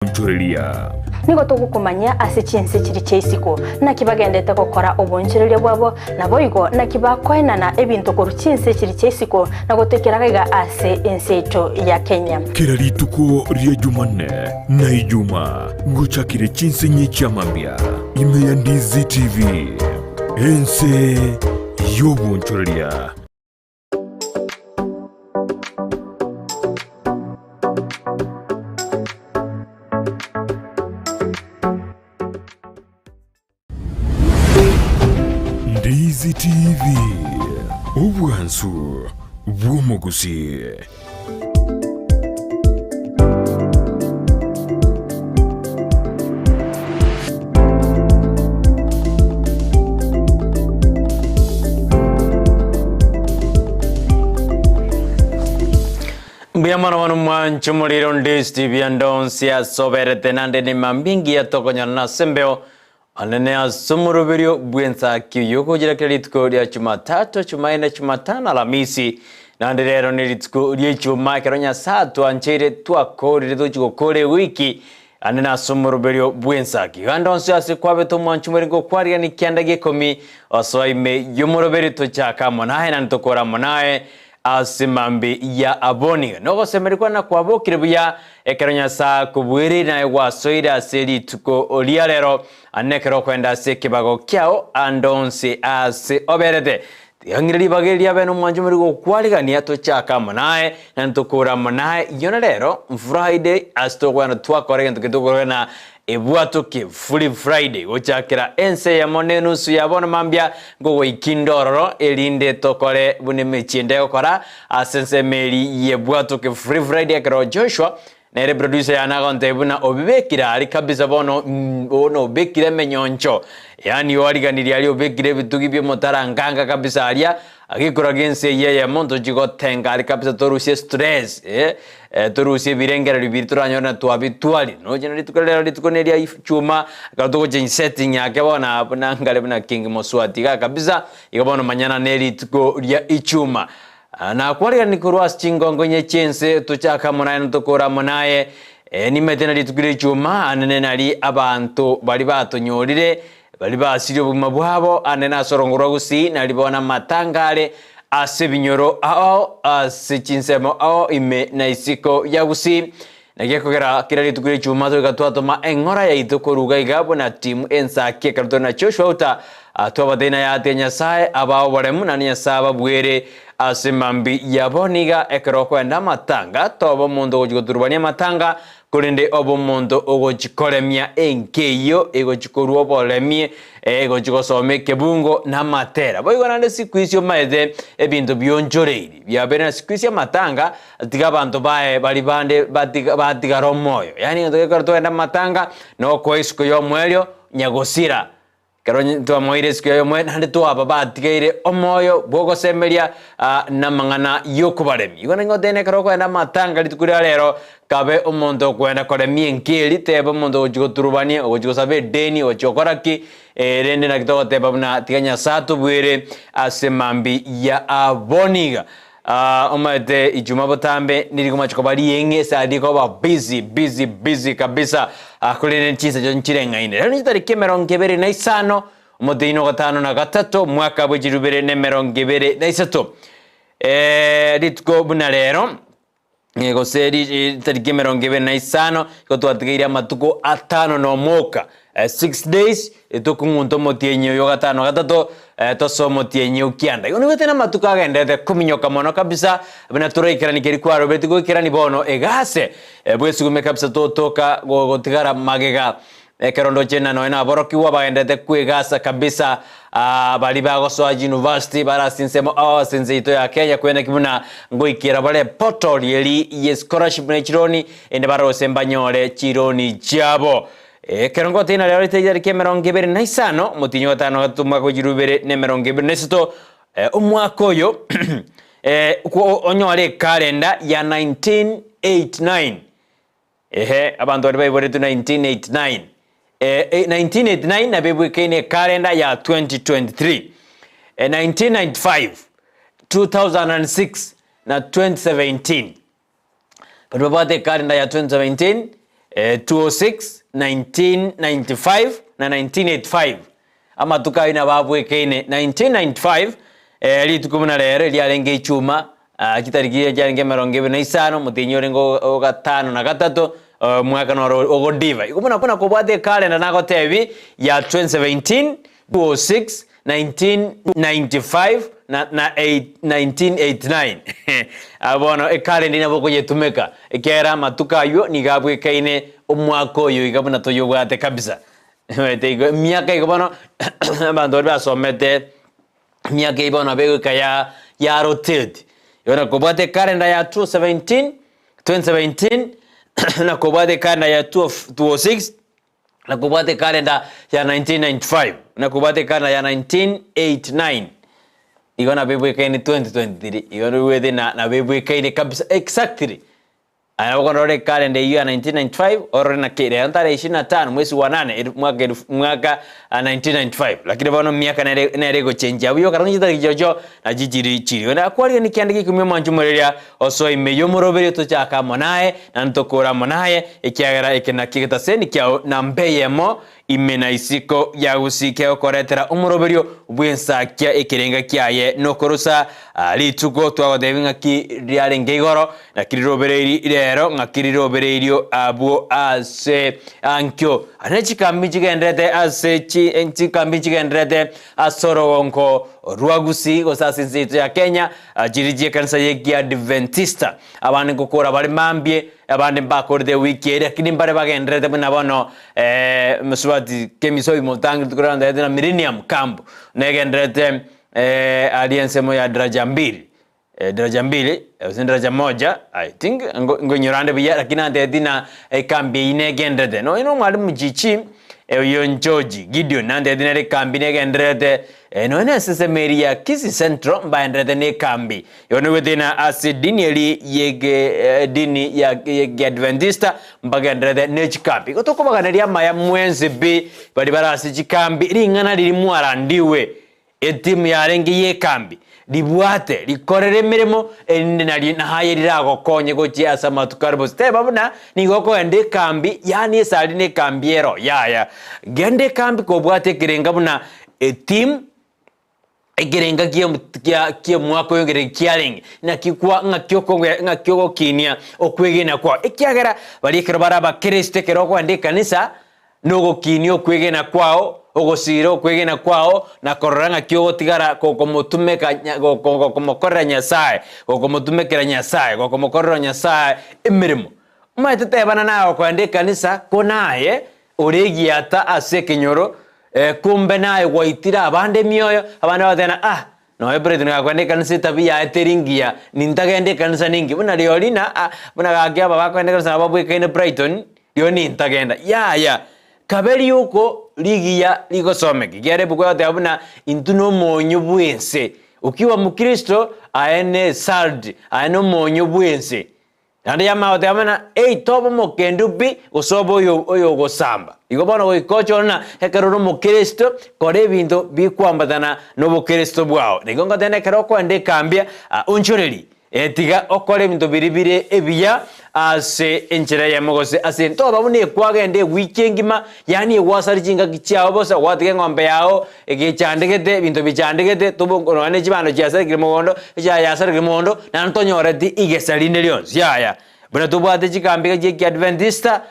y'obonchoreria. Nigo togokomanyia ase chinse chiria chia isiko, naki bagendete gokora obonchoreria bwabo, naboigo naki bakoenana ebinto korwa chinse chiria chia isiko na gotoikera gaiga ase ense yaito ya Kenya. Kera rituko ria Jumanne na Ijumaa ngochakire chinsenyi chia mambia ime ya Ndizi TV, ense y'obonchoreria. Ndizi TV, obwansu bw'omogusii. Mbuya mono bono mwanche omorero onde TV ande onsi ase oberete nande ne mambia engiya tokonyorana ase embeo Onene ase omoroberio bw'ensaki oyio okochira kera rituko ria Chumatato, Chumaine, Chumatano, Alamisi, naende rero nerituko ri'Echuma ekero Nyasae atwancheire twakorire tochia gokora ewiki, naende nase omoroberio bw'ensaki. Igo ande onsi ase kwabete omwanchi omorenge okwarigania ekianda gi'ekomi, osoa ime y'omoroberio tochake amo naye naende tokore amo naye Ase mambia ya abwo nigo nogosemeria kwane kwabokire buya, ekero Nyasae akobuereire naye gwasoire ase rituko ria rero, ande nekero okoenda ase ekebago kiao ande onsi aase oberete. Tiga ng'ire ribaga eri riabe nomwancho omoriri gokwarigania tochake amo naye, naende tokore amo naye. Iyio na rero Friday ase tokogenda twakora egento keria tokoroka ng'a Ebwatoke Free Friday gochakera ensa eyemo na enusu ya bono mambia nkogoikia inde ororo erinde tokore buna emechie ende egokora ase ensemo eri y'Ebwatoke Free Friday ekero Joshua nere producer yane agontebia buna obibekire aria kabisa bono bono obekire emenyoncho yaani oariganirie aria obekire ebitugi bi'omotaranganga kabisa aria Agekora g'ense eyio eyemo ntochie gotenga aria kabisa torusie stress eh, torusie ebirengererio biria toranyore na twabitwaria. Noche na rituko rero rituko ne ria chuma, ekero togocha insetting ake bono abwo nangare buna King Moswati iga kabisa, igo bono manyana ne rituko ria ichuma. Nakwarigani korwa ase chingongo inye chi'ense tochake amo naye na tokore amo naye, nimanyete na rituko ria ichuma anene nari abanto baria batonyorire Baria basirie obogima bwabo ande nase orongo rwa gusii, nario bono amatanga are ase ebinyoro ao ase chinsemo ao ime na isiko ya gusii. Naki ekogera kera rituko ria Ijumaa toika twatoma eng'ora yaito koruga iga buna timu ensaki ekero tore na Joshua Outa twabatebi naye atiga Nyasae abae oboremu naende Nyasae ababuere ase mambi yabo niga ekero okoenda amatanga toba omonto ogochia goturubania amatanga Korende obe omonto ogochia koremia enka eyio egochia korua oboremi, egochia gosoma ekebungo na amatera. Boigo naende siku hizi omaete ebinto bionchoreiri, biabeire na siku hizi amatanga, tiga abanto baye baria bande batiga batigara omoyo. Yaani egento gekogera twagenda amatanga, nokoa isiko ya omoerio nyagosira. Ekero twamoeire isiko yaye omoyo, naende twaba batigaire omoyo bw'ogosemeria namang'ana y'okobaremia. Igo naki ngotebia ekero okoenda amatanga rituko ria rero, kabe omonto okoenda koremia enka eria, teba omonto ogochia goturubania, ogochia gosaba edeni, ogochia gokora ki, erinde naki togoteba buna tiga Nyasae atobuere ase mambia ya abwo niga. Omanyete Ijumaa botambe nigo rigomacha koba rieng'e ase aria rikoba busy busy busy kabisa korende chinsa chiacho nchireng'aine. Rero nichitariki emerongo ebere na isano omotienyi o gatano na gatato omwaka bwe chilifu ibere na emerongo ebere na isato. Rituko buna rero gose ritariki emerongo ebere na isano igo twatigeire amatuko atano na omoka, 6 days tokong'unta omotienyi oyo o gatano na gatato tosoe omotienyi o kianda. Igo nigo tari amatuko agenderete kominyoka mono kabisa buna toraikeranie keria kwarobetie goikerania bono egase bwesugume kabisa totoka gotigara magega. Ekero ndoche ng'a nonya naborokigwa bagenderete kwegasa kabisa, baria bagosoa university bare ase ensemo ao ase ense yaito ya Kenya kweneki buna ngoikera bare portal eri ye scholarship ne chironi ende barose mbanyore chironi chiabo. Ekero ngoteina rero ritariki emerongo ebere na isano omotienyi o gatano na gatato omwaka bwe chilifu ibere na emerongo ebere na isato, omwaka oyo onyore ekalenda ya 1989. Ehe, abanto baria baiboretwe 1989. Eh, 1989 nabo ebwekaine ekalenda ya 2023. Eh, 1995, 2006 na 2017. Baria babwate ekalenda ya 2017, 206, 1995 na 1985. Amatuko ayio nabo abwekaine. 1995, rituko buna rero eriarenge ichuma, chitariki chiria chiarenge emerongo ebere na isano, omotienyi orenge o gatano na gatato, omwaka noro ogodiva. Igo buna buna kobwate ekalenda nagotebi ya 2017, 206, 1995 na na 1989. Aa bono ekalenda nabo okoyetumeka, ekiagera amatuko ayio nigo abwekaine omwaka oyo iga buna toyobwate kabisa. Omanyete igo emiaka igo bono abanto baria basomete emiaka eyio bono nabo egoika ya ya rotate. Igo nakobwate ekalenda ya 2017, 2017, nakobwate ekalenda ya 2006, nakobwate ekalenda ya 1995, nakobwate ekalenda ya 1989, igo nabo ebwekaine 2023, igo nobwete na nabo ebwekaine kabisa exactly. Aye nabo korora ekalenda eyio ya 1995, orore naki rero ntare ishirini na tano mwezi wa nane elfu mwaka elfu mwaka 1995 lakini bono emiaka nere nere egochenjia buya okara chitariki chirochio nachi chiri chiri. Onde akwarire kianda gia ikomi omwancho omoreria osoe ime y'omoroberio tochake amo naye naende tokore amo naye ekiagera eke nakio egetaseni kiao namba eyemo Ime na isiko ya gusii kegokoretera omoroberio bw'ensakia ekerenga kiaye nokorosa rituko twagotebia ng'aki riarenge igoro, naki rirobereiri rero, ng'aki rirobereirio abwo ase ankio. Ane chikambi chigenderete ase chi chikambi chigenderete ase orogongo rwa Gusii gose ase ense yaito ya Kenya, chiri chi'ekanisa y'Ekiadventista. Abande ngokora bare mambia, abande mbakorete ewiki eye, lakini mbare bagendererete buna bono mosubati kemisobi motangi rituko riaranterete na Millennium Camp negendererete aria ensemo ya Daraja Mbili, Daraja Mbili gose Daraja Moja I think ngoinyora ande buya lakini nantebeti ng'a ekambi eyio negendererete. Nonya na omwalimu Chichi oyio George Gideon nantebeti nere ekambi negendererete Nonya nensesemo eria ya Kisii Central mbaenderete nekambi. Igo nigo etena ase edini eria yege edini ya y'Ekiadventista mbagenderete ne chikambi. Igo tokobaganeria amaya mwensi pi baria bare ase chikambi, ring'ana riria mwarandiwe etimu yarenge y'ekambi ribwate rikorere emeremo erinde nario naye riragokonye gochia ase amatuko are bosio. Teba buna nigo okogenda ekambi, yaani esari na ekambi ero, yaya. Genda ekambi kobwate ekerenga buna Etimu, ekerenga ki'omwaka oyo nkere kiarenge, naki kwa ng'aki okoge ng'aki ogokinia okwegena kwao. Ekiagera baria ekero bare abakristo ekero okogenda ekanisa, nogokinia okwegena kwao, ogosira okwegena kwao, na korora ng'aki ogotigara gokomotumeka nya goko gokomokorera Nyasaye, gokomotumekera Nyasaye, gokomokorera Nyasaye emeremo. Omanyete tebana naye okogenda ekanisa, ko naye Ore egiata ase ekenyoro, kumbe naye gwaitire abande emioyo, abande bagateba ah, nonya Brighton gakoenda ekanisa etabia yaye teri ngiya, nintagende ekanisa ninki? Buna rirorio na ah, buna gaki aba bakoenda ekanisa nabo babwekaine Brighton, rirorio nintagenda. Yaya, kabe riuko rigiya rigosomeka, ekiagera ebuku egoteba buna intwe na omonyo bw'ense. Ukiwa mkristo aye ne salt, aye na omonyo bw'ense. Naende yamanya goteba buna, Ei, toba omokendu pi, gose obe oyo oyogosamba. Igo bono goika oche ng'a ekero ore omokristo, kora ebinto bikwambatana nobokristo bwao. Nigo ngoteba ekero okoenda ekambia, onchoreria, tiga okore ebinto biria bire ebiya ase enchera eyemo gose ase ende. Toba buna ekwagenda ewiki engima, yaani egwasari chingaki chiao bosa, gwatiga eng'ombe yao egechandegete, ebinto bichandegete, tobo nonya ne chibando chiasarekire mogondo, echae yasarekire mogondo, naende tonyoreti igesa rinde rionsi. Yaya, buna tobwate chikambi iga chia ekiadventista,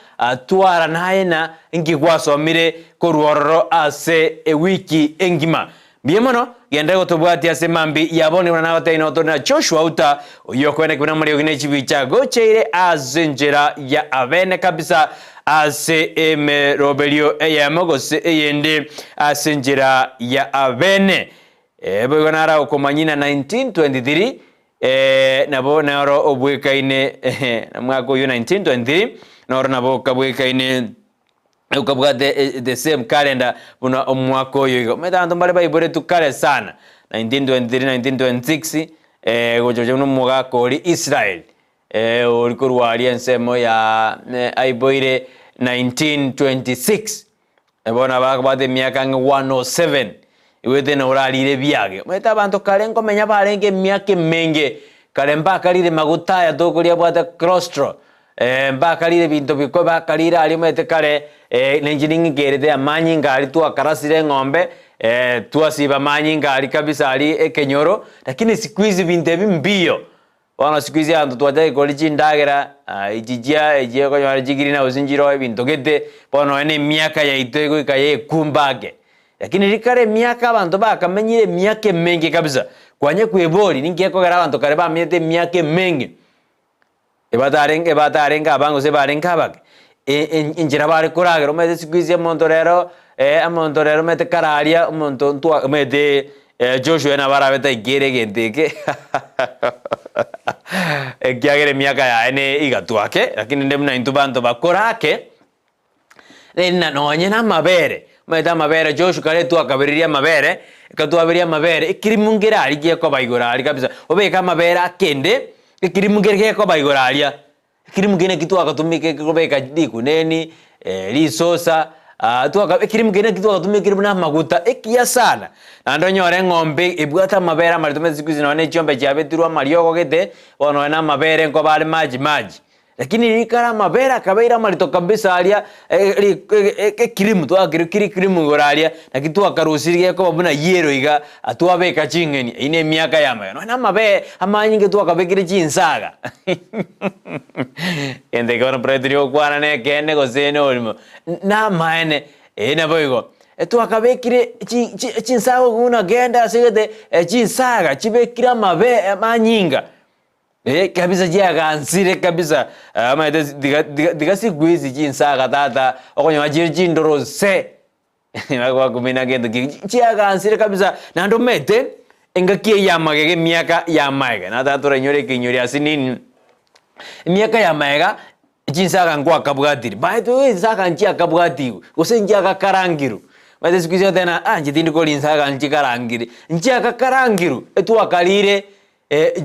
twara naye na inki gwasomire korwa ororo ase ewiki engima. Mbuya mono, genderera gotobwatia ase mambia ya bono buna nagotebia notore na Joshua Uta, oyio okoeneki buna omoriogi ne chibicha agocheire ase enchera ya abene kabisa ase emeroberio eyemo gose eyende ase enchera ya abene. Boigo naro okomanyia na 1923 nabo noro obwekaine mwaka oyio 1923 noro nabo okabwekaine okabwate the same calendar buna omwaka oyo iga. Omanyete abanto mbare baiboretwe kare sana 1923, 1926 gocha gocha buna omogaka oria Israel Ori korwa aria ensemo ya aiboire 1926, bono abakobwate emiaka ang'e 107, igwete na orarire ebiage. Omanyete abanto kare nkomenya barenge emiaka emenge, kare mbakarire maguta aya tokoria abwate cholesterol. Mbakarire ebinto bikwe bakarire aria omanyete kare nenche ning'ikerete amanyinga aria twakarasire eng'ombe twasiba amanyinga aria kabisa aria ekenyoro, lakini siku hizi binto ebi mbiyo. Bono siku hizi abanto twachakire koria chindagera echi chia echi okonyora chigreenhouse nchiroo ebinto gete, bono nonye na emiaka yaito egoika yekumba ake. Lakini rikare emiaka abanto bakamenyire emiaka emenge kabisa, kwanya kweboria ninki gekogera abanto kare bamenyete emiaka emenge. Ebatarenge ebatarenge abange gose barenge abake, enchera bare koragera omanyete siku hizi omonto rero omonto rero omanyete kararia omonto ntwa omanyete Joshua nabo arabe taikere egento eke ekiagera emiaka yaye ne igatwa ake, lakini rende buna intwe banto bakore ake. Rende nonye namabere, omanyete amabere Joshua kare twakabereria amabere, ekero twaberia amabere, ekirimu nkere aria gekoba igoro aria kabisa, obeke amabere akende, ekirimu nkere gekoba igoro aria, ekirimu keria naki twagatumeka kobeka rikuneni, risosa, twaka ekirimu keria naki twagatumekire buna amaguta, ekiya sana. Naende onyore eng'ombe ebwate amabere amarito omanyete siku hizi nonye na echiombe chiabetirwe amariogo gete, bono nonye na amabere nkoba are maji maji. Lakini rikare amabere akabeire amarito kabisa aria ekirimu twakirokire ekirimu igoro aria, naki twakarusirie gekoba buna yellow iga, twabeka ching'eni, eyio na emiaka ya amaya. Nonya na amabere amanyinga twakabekire chinsaga egento eke bono Bright rigokwana na ekeene gose na orimo, namaene, eh naboigo. Twakabekire chi chi chinsaga buna genda ase gete chinsaga chibekire amabe amanyinga. Eh, kabisa chiagansire kabisa eh, omanyete si- tiga tiga tiga siku hizi chinsaga tata okonyora chire chindoro se bakumina gento ki chiagansire kabisa naende omanyete engaki eye ya magega emiaka ya magega nataka torainyore ekeinyori ase nini emiaka ya magega chinsaga nkwakabwatire by the way chinsaga nchiakabwatigwe gose nchiagakarangirwe omanyete siku hizi ogoteba ng'a ah inche tindi koria nsaga nchikarangire nchiagakarangirwe etwakarire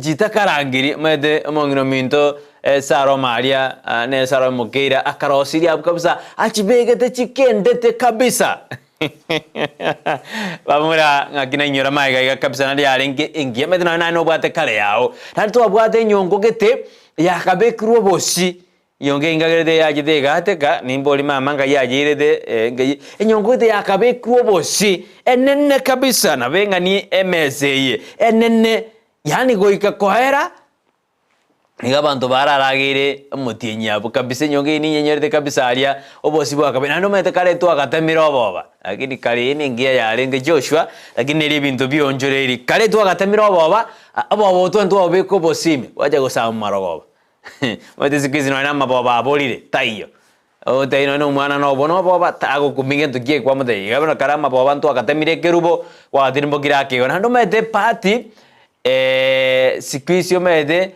Chitakarangiri, omanyete omong'ina ominto Salomo aria, nere Salomo mokeira, akarosiria abwo kabisa, achibegete chikendete kabisa. Bamura ng'aki nainyora magega iga kabisa naende yarenge engiya, omanyete nonye naye nobwate kare yao. Naende twabwate enyongo gete yakabekirwe obosie, Enyongo engagerete yachete egaateka, nimbori mama ngai yayeirete ngai enyongo gete yakabekirwe obosie enene kabisa nabo eng'ani emesa eye enene yaani goika koera nigo abanto bararageire omotienyi abwo kabisa enyongo eye ninyenyorete kabisa aria obosie bwakabe naende omanyete kare twagatemire oboba lakini kare eye nengiya yarenge Joshua lakini neri ebinto bionchoreiri kare twagatemire oboba oboba obwo twabobeka obosie ime bwacha gosamba marogoba. Omanyete siku hizi nonya na amaboba aborire, taiyo. Ogotebi nonya na omwana nobo noboba, tagokumia gento ki kwamotebia. Iga bono kare amaboba ntwagatemire ekerubo, gwagatirimbokia ake igo. Naende omanyete party, siku hizi omanyete,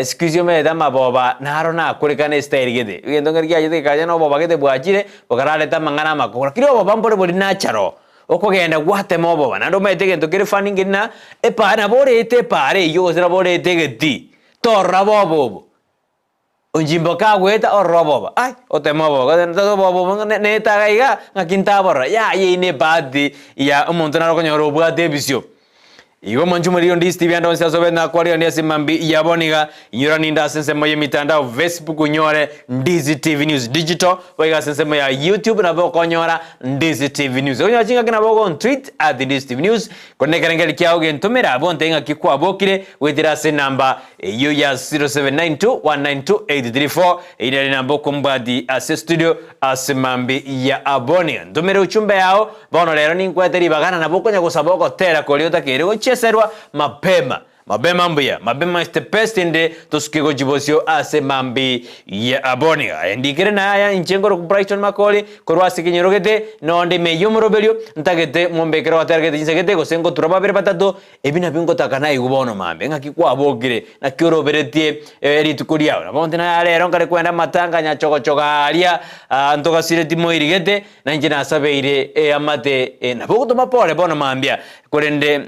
siku hizi omanyete amaboba naro nakorekana estyle gete. Egento nkeri kiachete gekacha na oboba gete bwachire, bokarareta amang'ana amakong'u. Lakini oboba mbore bori natural, okogenda gwatema oboba. Naende omanyete egento kere funny nkeri na, epa nabo orete epaara eywo gose nabo orete egetii. Torora bobe obo. Onchimboka agoeta orore oboba, ai, oteme oboba, gose tata oboba obo ng'a netaga iga, ng'aki ntaborora, yaya eyio ne ebahati ya omonto nare okonyora obwate ebisio. Igo omonche omoriri onde Steve ande onsi ase obe nakwarire onde ase mambia ya bono iga, inyora ninde ase ensemo y'emitandao Facebook onyore Ndizi TV News Digital, boigo ase ensemo ya YouTube nabo okonyora Ndizi TV News. Okonyora chingaki nabo ogontweet at Ndizi TV News, Korende ekerengererio kiao gentomere abwo ontebie ng'aki kwabokire goetera ase enamba eyio ya 0792192834 eyio nere enamba okombwati ase studio ase mambi ya abonia. Ntomere uchumbe yao bono rero ninkwete ribaga na nabo okonya gosaba ogotera koria otakeire gochieserwa mapema. Mapema mbuya, mapema is the best inde tosuke gochia bosio ase mambi ya abonia. Aye ndikere naye aya inche nkorokwa Brighton Makori Korwa ase ekenyoro gete, nonde ime y'omoroberio, ntagete mombekere ogotera gete chinsa gete, gose ngotura babere batato, ebi nabio ngotaka naigwe bono mambia. Ng'aki kwabokire? Naki oroberetie rituko riao? Nabo onte naye arero nkare kwenda amatanga nyachogochogo aaria, ntogasire timoiri gete, na inche nasabeire eamate, nabo ogotoma pore bono mambia, korende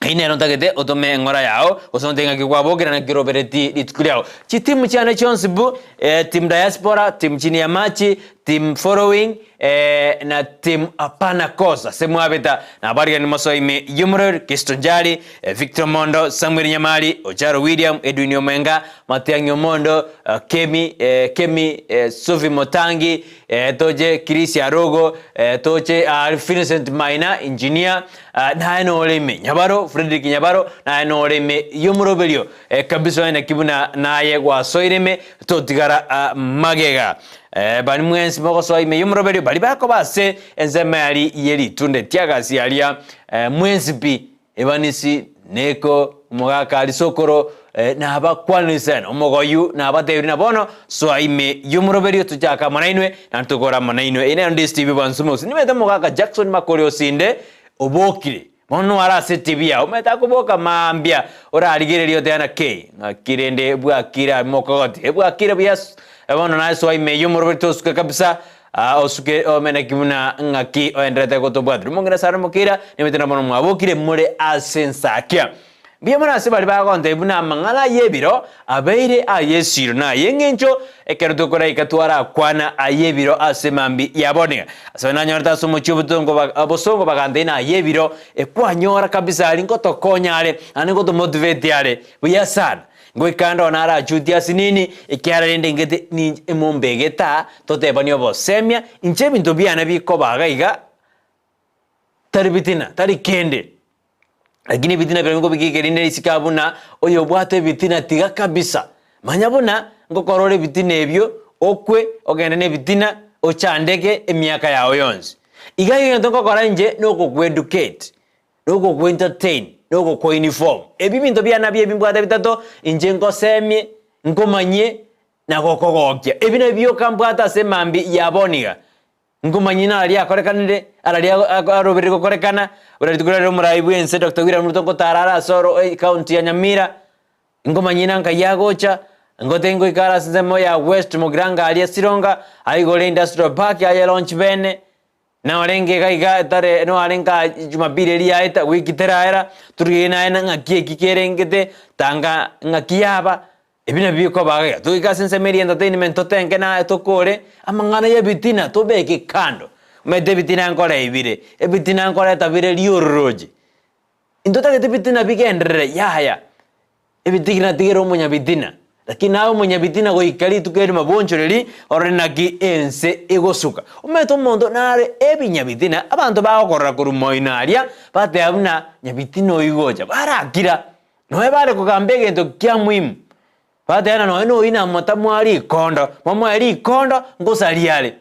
Eyio nero ntagete otome eng'ora yao, gose onte ng'aki kwabokire naki oroberetie rituko riao. Chitimu chiane chionsi bu, eh, team diaspora, team chini ya machi, Team following eh, na team hapana kosa ase mwabeta na abarigani mosoe ime y'omorero Kristo Njari, eh, Victor Omondo, Samuel Nyamari, Ocharo William, Edwin Omwenga, Matiang'i Omondo, eh, Kemi, eh, Kemi, eh, Sophie Motangi, eh, toche Chris Arogo, eh, toche ah, Vincent Maina, engineer, ah, naye nore ime Nyabaro, Frederick Nyabaro, naye nore ime y'omoroberio eh, kabisa onye naki buna naye gwasoire ime totigara ah, magega. Eh, bari mwensi mogosoa ime y'omoroberio baria bakoba ase ensemo eari ye ritunda etiagasi aria, eh, mwensi pi, ebanisi, neko, omogaka aria sokoro, eh, nabakwanire omogoyu nabatebirie na bono soa ime y'omoroberio tochake amo nainwe, naende tokore amo nainwe. Eye nero Ndisi TV bwansu mosi. Nimanyete omogaka Jackson Makori Osinde obokire. Bono are ase etibi yao, omanyete akoboka mambia, orarigererie otebe ng'a kei, ng'aki rende bwakire abwo mokogoti, bwakire buya bono naye soa ime eyio omoroberi tosuke kabisa, aa osuke ome naki buna ng'aki oenderete gotobwatera. Omong'ina Sara omokeira, nimanyete na bono mwabokire more ase ensakia. Mbuya mono ase baria bagontebia buna amang'ana ay'ebiro abeire ay'esiro na ay'engencho, ekero tokoraika twarakwana ay'ebiro ase mambia ya bono. Ase baria nanyorete ase omochie obotongo obosongo bagantebia na ay'ebiro ekwanyora kabisa aria ngotokonya are, naende ngotomotivate are buya sana. Ngoika ande one arachutie asinini, ekiagera rende ingete ninche emombegete aa, totebanie obosemia, inche ebinto biane bikoba iga iga, tari bitina, tari kende. Lakini ebitina biria nkobigika erinde risike aa buna oyobwate ebitina tiga kabisa. Manya buna ngokora ore ebitina ebio, okwe, ogende nebitina, ochandeke emiaka yao yonsi. Iga egento ngokora inche nogokoeducate, nogokoentertain, nogokoiniform. Ebi ebinto biane nabio ebi mbwate bitato, inche nkosemie, nkomanyie, na gokogokia. Ebi nabio bioka mbwate ase emambia ya bono iga. Nkomanyia nara riakorekanire, ara ria aroberire gokorekana, buna rituko riarire omorai bw'ense Doctor William Ruto ngotara are ase oro ecounty ya Nyamira, nkomanyia na nkai agocha, ngote ngoika are ase ensemo ya West Mugirango aria Sironga, aigore industrial park aye launch bene, norenge iga iga tare noarenge aa jumapili eria yaeta wiki teraera, torigererie naye ng'aki eki kerengete, tanga ng'aki yaba. Ebi nabio bikoba iga, toike ase ensemo eria entertainment totenke na tokore amang'ana y'ebitina tobeke kando. Omanyete ebitina nkore bire, ebitina nkoreta bire riororoche. Intotagete ebitina bigenderere yaya, ebitina tigera omonyabitina, lakini naye omonyabitina goika rituko erimo bwonchoreri orore naki ense egosuka. Omanyete omonto nare ebinyabitina, abanto bagokorora korwa moino aria, bateba buna nyabitina oyio gocha, barakira. Nonya bare kogamba egento kia muhimu, bateba nonya noyio namotamoa rikondo, momoe rikondo nkosaria are,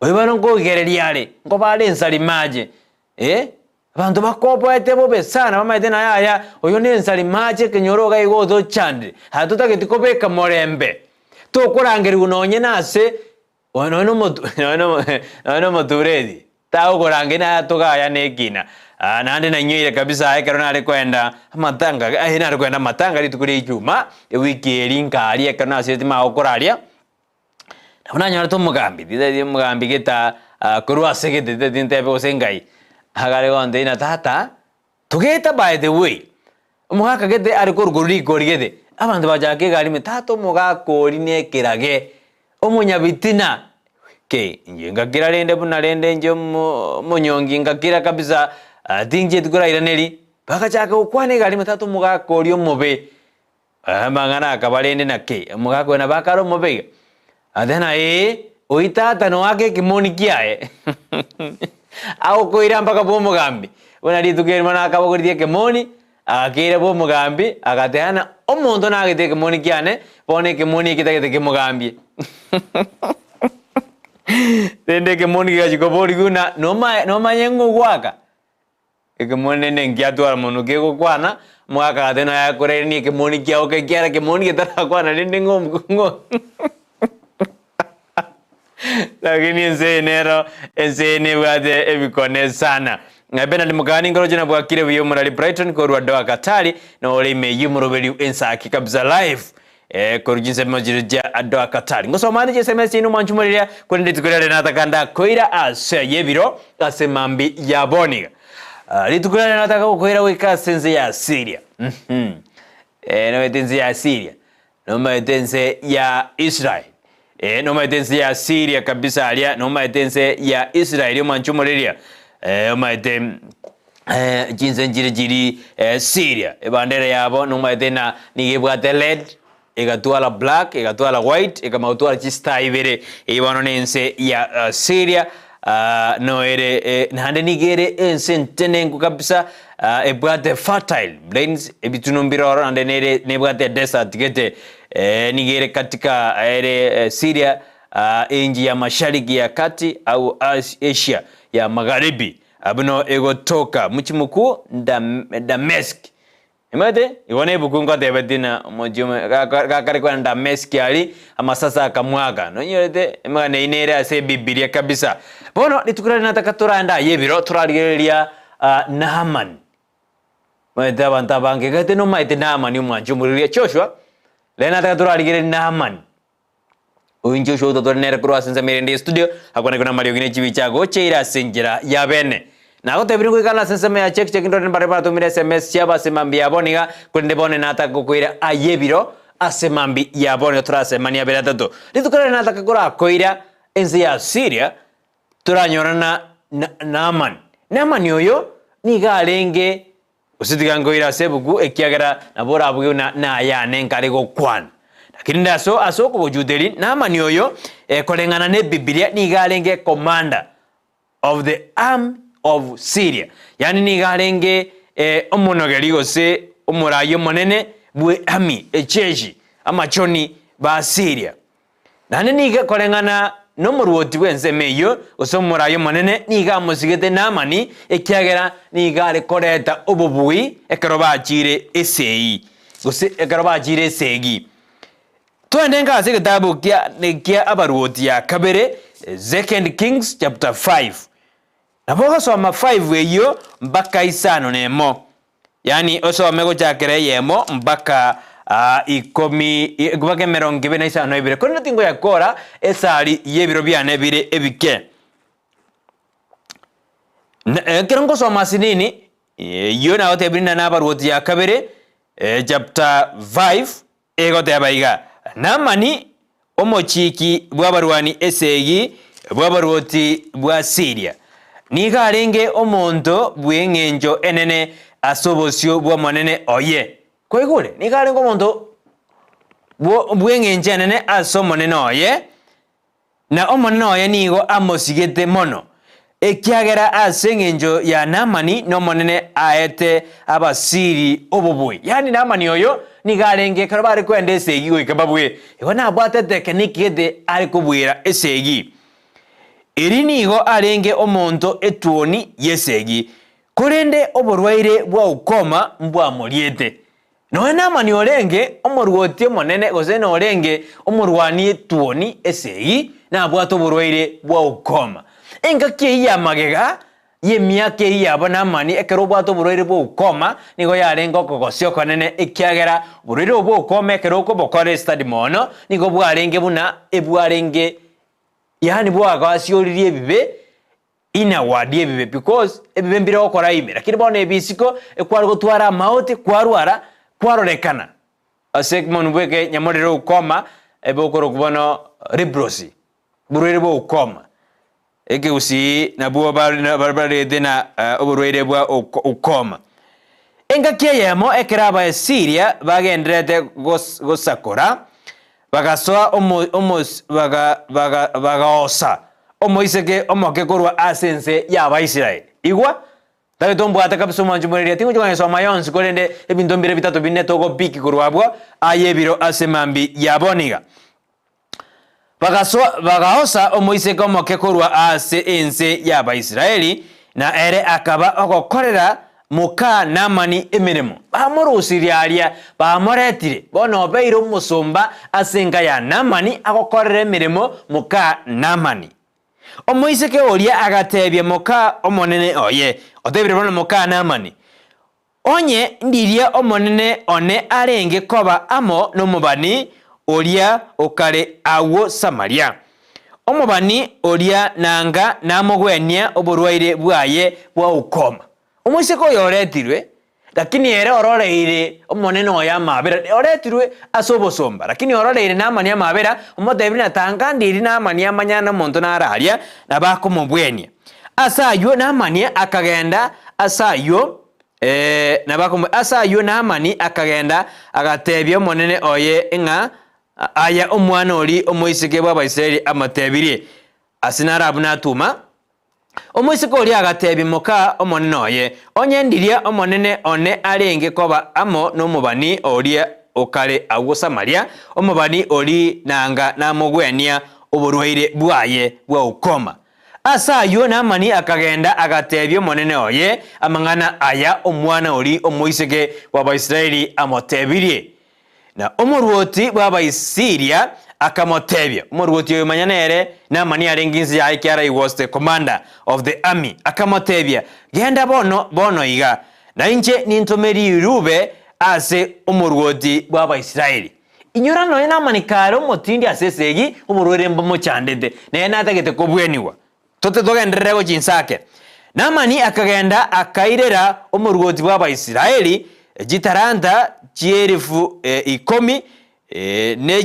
oyo bono nkoigereria are, nkoba are ensari mache eh, abanto bakoboete bobe sana bamaete na yaya oyo ne ensari mache ekenyoro iga igo otochandire, aya totageti kobeka morembe, tokorangerigwa nonye na ase Oyo nonya nomotu nonya nomo nonya nomotureti, tagokorangeria naye togaya na ekina. Ah, naende nainyoire kabisa ekero nare koenda amatanga eh nare koenda amatanga rituko ria ijumaa, ewiki eria nkaria ekero nasireti magokora aria, nabo nanyorete omogambi, titaiyo omogambi geta korwa ase gete titaiyo ntebe gose ngai, agare gontebia ng'a tata, Togeta by the way, omogaka gete are korwa korwa rikori gete, abanto bachaka egari ime, tata omogaka oria nekerage, omonyabitina, kei, inche ngakira rende buna rende inche omo omonyongi ngakira kabisa, tinchieti korairaneri, bagachaka gokwana egari ime tata omogaka oria omobe, amang'ana akaba rende naki, omogaka oyo nabo akare omobe iga? Agateba ee, oyio tata noake ekemoni kiaye, agokoira mpaka bw'omogambi. Buna rituko erimo nakabogoretie ekemoni, agakeira bw'omogambi, agateba ng'a omonto nagete ekemoni kiane, bono ekemoni eke tagete kemogambie. Rende ekemoni kegachia koborigwa ng'a nomae nomanye ng'a ogoaka? Ekemoni rende nkiatwara monwe kegokwana, omogaka agateba naye akorairanie ekemoni kiao ekiagera ekemoni getarakwana rende ng'o ng'o Lakini ense eye nero ense eye nebwate ebikone sana. Bernard Mukani nkoroche na bwakire buya omorari Brighton korwa Doha Qatar nore ime y'omoroberi ensaki kabisa live eh, korwa chinsemo chiria chia Doha Qatar. Ngosoma ande chiSMS chiaino mwanche moriria korende rituko riare nataka ndakoira ase ay'ebiro ase mambi ya bono iga. Ah, rituko riare nataka gokoira goika ase ense ya Syria. Mhm. Eh, nomanyete ense ya Syria, nomanyete ense ya Israel. Eh, nomaete ense ya Syria kabisa aria, nomaete ense ya Israeli omwanche omoreria, eh, omaete eh, chinse nchire chiri eh, Syria, ebandera yabo nomaete na nigo ebwate red, egatwara black, egatwara white, ekamanya gotwara chistar ibere, eyio bono na ense ya uh, Syria ah, noere eh, naende nigo ere ense entenenku kabisa ah, ebwate fertile plains, ebitunu mbire ororo naende nere nebwate desert gete eh, nigo ere katika ere eh, Syria ah, enchi ya mashariki ya kati au Asia ya magharibi abuno egotoka mji mkuu Dam, Dameski Omanyete, igo nebuku ngotebetie na omochie ome gaka gakare kogenda Dameski aria, amasase akamwaka. Nonyorete emegano eyio nere ase Ebibilia kabisa. Bono rituko riria nataka torande aye ebiro, torarigereria Naamani. Omanyete abanto abange gete nomaete Naamani omwanchi omorigereria Joshua, rero nataka torarigereria Naamani. Oyo Joshua ototore nere korwa ase ensemo erende y'estudio, akwanekwe namariogi ne chibicha agocheire ase enchera ya bene. Nagotebirie ngoikana ase ensemo ya check check ndore mbare baratomire sms chiabo ase mambia ya bono iga, korende bono nataka gokoira aye ebiro ase mambia ya bono iga torasemanie abere atato. Rituko riria nataka korakoira ense ya Syria, toranyorana na Naamani. Naamani oyo nigo arenge Gose tiga nkoire ase ebuku, ekiagera nabo orabuge buna nayane nkare gokwana. Lakini nde ase ase okogochuteri, Naamani oyo, eh, koreng'ana n'Ebibilia, nigo arenge commander of the army of Syria, yaani nigo arenge eh, omonogeri gose omorai omonene bwe army, echeshi, amachoni ba Syria. Naende nigo koreng'ana nomorwoti bw'ensemo eyio, gose omoraai omonene, nigo amosigete Naamani, ekiagera nigo are koreta obobui ekero bachiire esegi, gose ekero bachiire esegi. Twende nka ase egetabu kia kia Abarwoti ya kabere, Second Kings chapter 5. Nabo ogosoma 5 eyio mpaka isano nemo. Yaani osome gochakera eyemo mpaka ikomi mpaka emerongo ebere na isano na ibere, korende tingoyakora esari y'ebiro biane bire ebike. Na ekero ngosoma ase nini, eyio nagotebirie na nabaruoti ya kabere, chapter 5, Egoteba iga, Naamani, omochiki bw'abarwani esegi bw'abarwoti bwa Siiria, nigo arenge omonto bw'engencho enene ase obosio bw'omonene oye. Kwaigure? Nigo arenge omonto bw'engencho enene ase omonene oye, Na omonene oye nigo amosigete mono, ekiagera ase engencho ya Naamani n'Omonene aete Abasiri obobui. Yaani Naamani oyo nigo arenge ekero bare koenda esegi goika babue, igo nabwate etekeniki gete are kobuera esegi. Eri nigo arenge omonto etuoni y'esegi, korende oborwaire bwa ukoma mbwamoriete. Nonya Naamani orenge omorwoti omonene, gose norenge omorwani etuoni esegi, nabwate oborwaire bwa ukoma. Engaki eyio ya magega y'emiaka eyio yabo Naamani ekero obwate oborwaire bwa ukoma, nigo yarenge okogosia okonene, ekiagera oborwaire obwo bwa ukoma ekero okobokora estudy mono, nigo bwarenge buna ebwarenge yaani bwagasioririe ebibe Inward ebibe because ebibe mbire gokora ime lakini bono ebi isiko ekware gotwara amaote kwarwara kwarorekana ase ekemoni bweke nyamorero ukoma ebe okorokwa bono leprosy oborwaire bwa ukoma ekegusii nabwo barete na oborwaire bwa ukoma. Engaki eyemo ekero Abaasiria bagendererete gosakora Bagasoa omo, omo, baga, baga, bagaosa omoiseke omoke korwa ase ense y'Abaisraeli. Igwa, ntagete ombwate kabisa omwanchi moreria, tingochia konyesoma yonsi, korende ebinto mbire bitato bine togopiki korwa abwo, aye ebiro ase mambia ya bono iga. Bagasoa, bagaosa omoiseke omoke korwa ase ense y'Abaisraeli, na ere akaba ogokorera Moka Naamani emeremo, bamorusirie aria, bamoretire, bono obeire omosomba ase enka ya Naamani agokorera emeremo moka Naamani. Omoiseke oria agatebia moka omonene oye, otebire bono moka Naamani, Onye ndiria omonene one arenge koba amo nomobani oria okare agwo Samaria, omobani oria nanga namogwenia oborwaire bwaye bwa ukoma. Omoiseke oyo oretirwe, Lakini ere ororeire omonene oye amaabera, oretirwe ase obosomba, lakini ororeire Naamani amaabera, omotebirie ng'a tanga ndiri Naamani amanyane omonto nare aria, nabo akomobwenia. Ase ayio Naamani akagenda ase ayio nabo akomo ase ayio Naamani akagenda agatebia omonene oye ng'a aya omwana oria omoiseke bw'Abaisraeli amotebirie, Ase naro abwo natuma. Omoiseke oria agateebia moka omonene oye, Onye ndiria omonene one arenge koba amo nomobani oria o kare agwo Samaria, omobani oria nanga namogwenia oborwaire bwaye bwa ukoma. Ase ayio Naamani akagenda agateebia omonene oye amang'ana aya omwana oria omoiseke bw'Abaisraeli amotebirie. Na omorwoti bw'Abaisiria akamotebia, omorwoti oyo manya nere Naamani arenge inse yaye ekiagera he was the commander of the army, akamotebia, Genda bono, bono iga, na inche nintome rirube ase omorwoti bw'Abaisraeli. Inyora nonya Naamani kare omotindi ase esegi, oborwaire mbomochandete, nere natagete kobwenigwa. Tote togenderere gochia inse ake. Naamani akagenda akairera omorwoti bw'Abaisraeli chitalanta chi'elifu ikomi, ne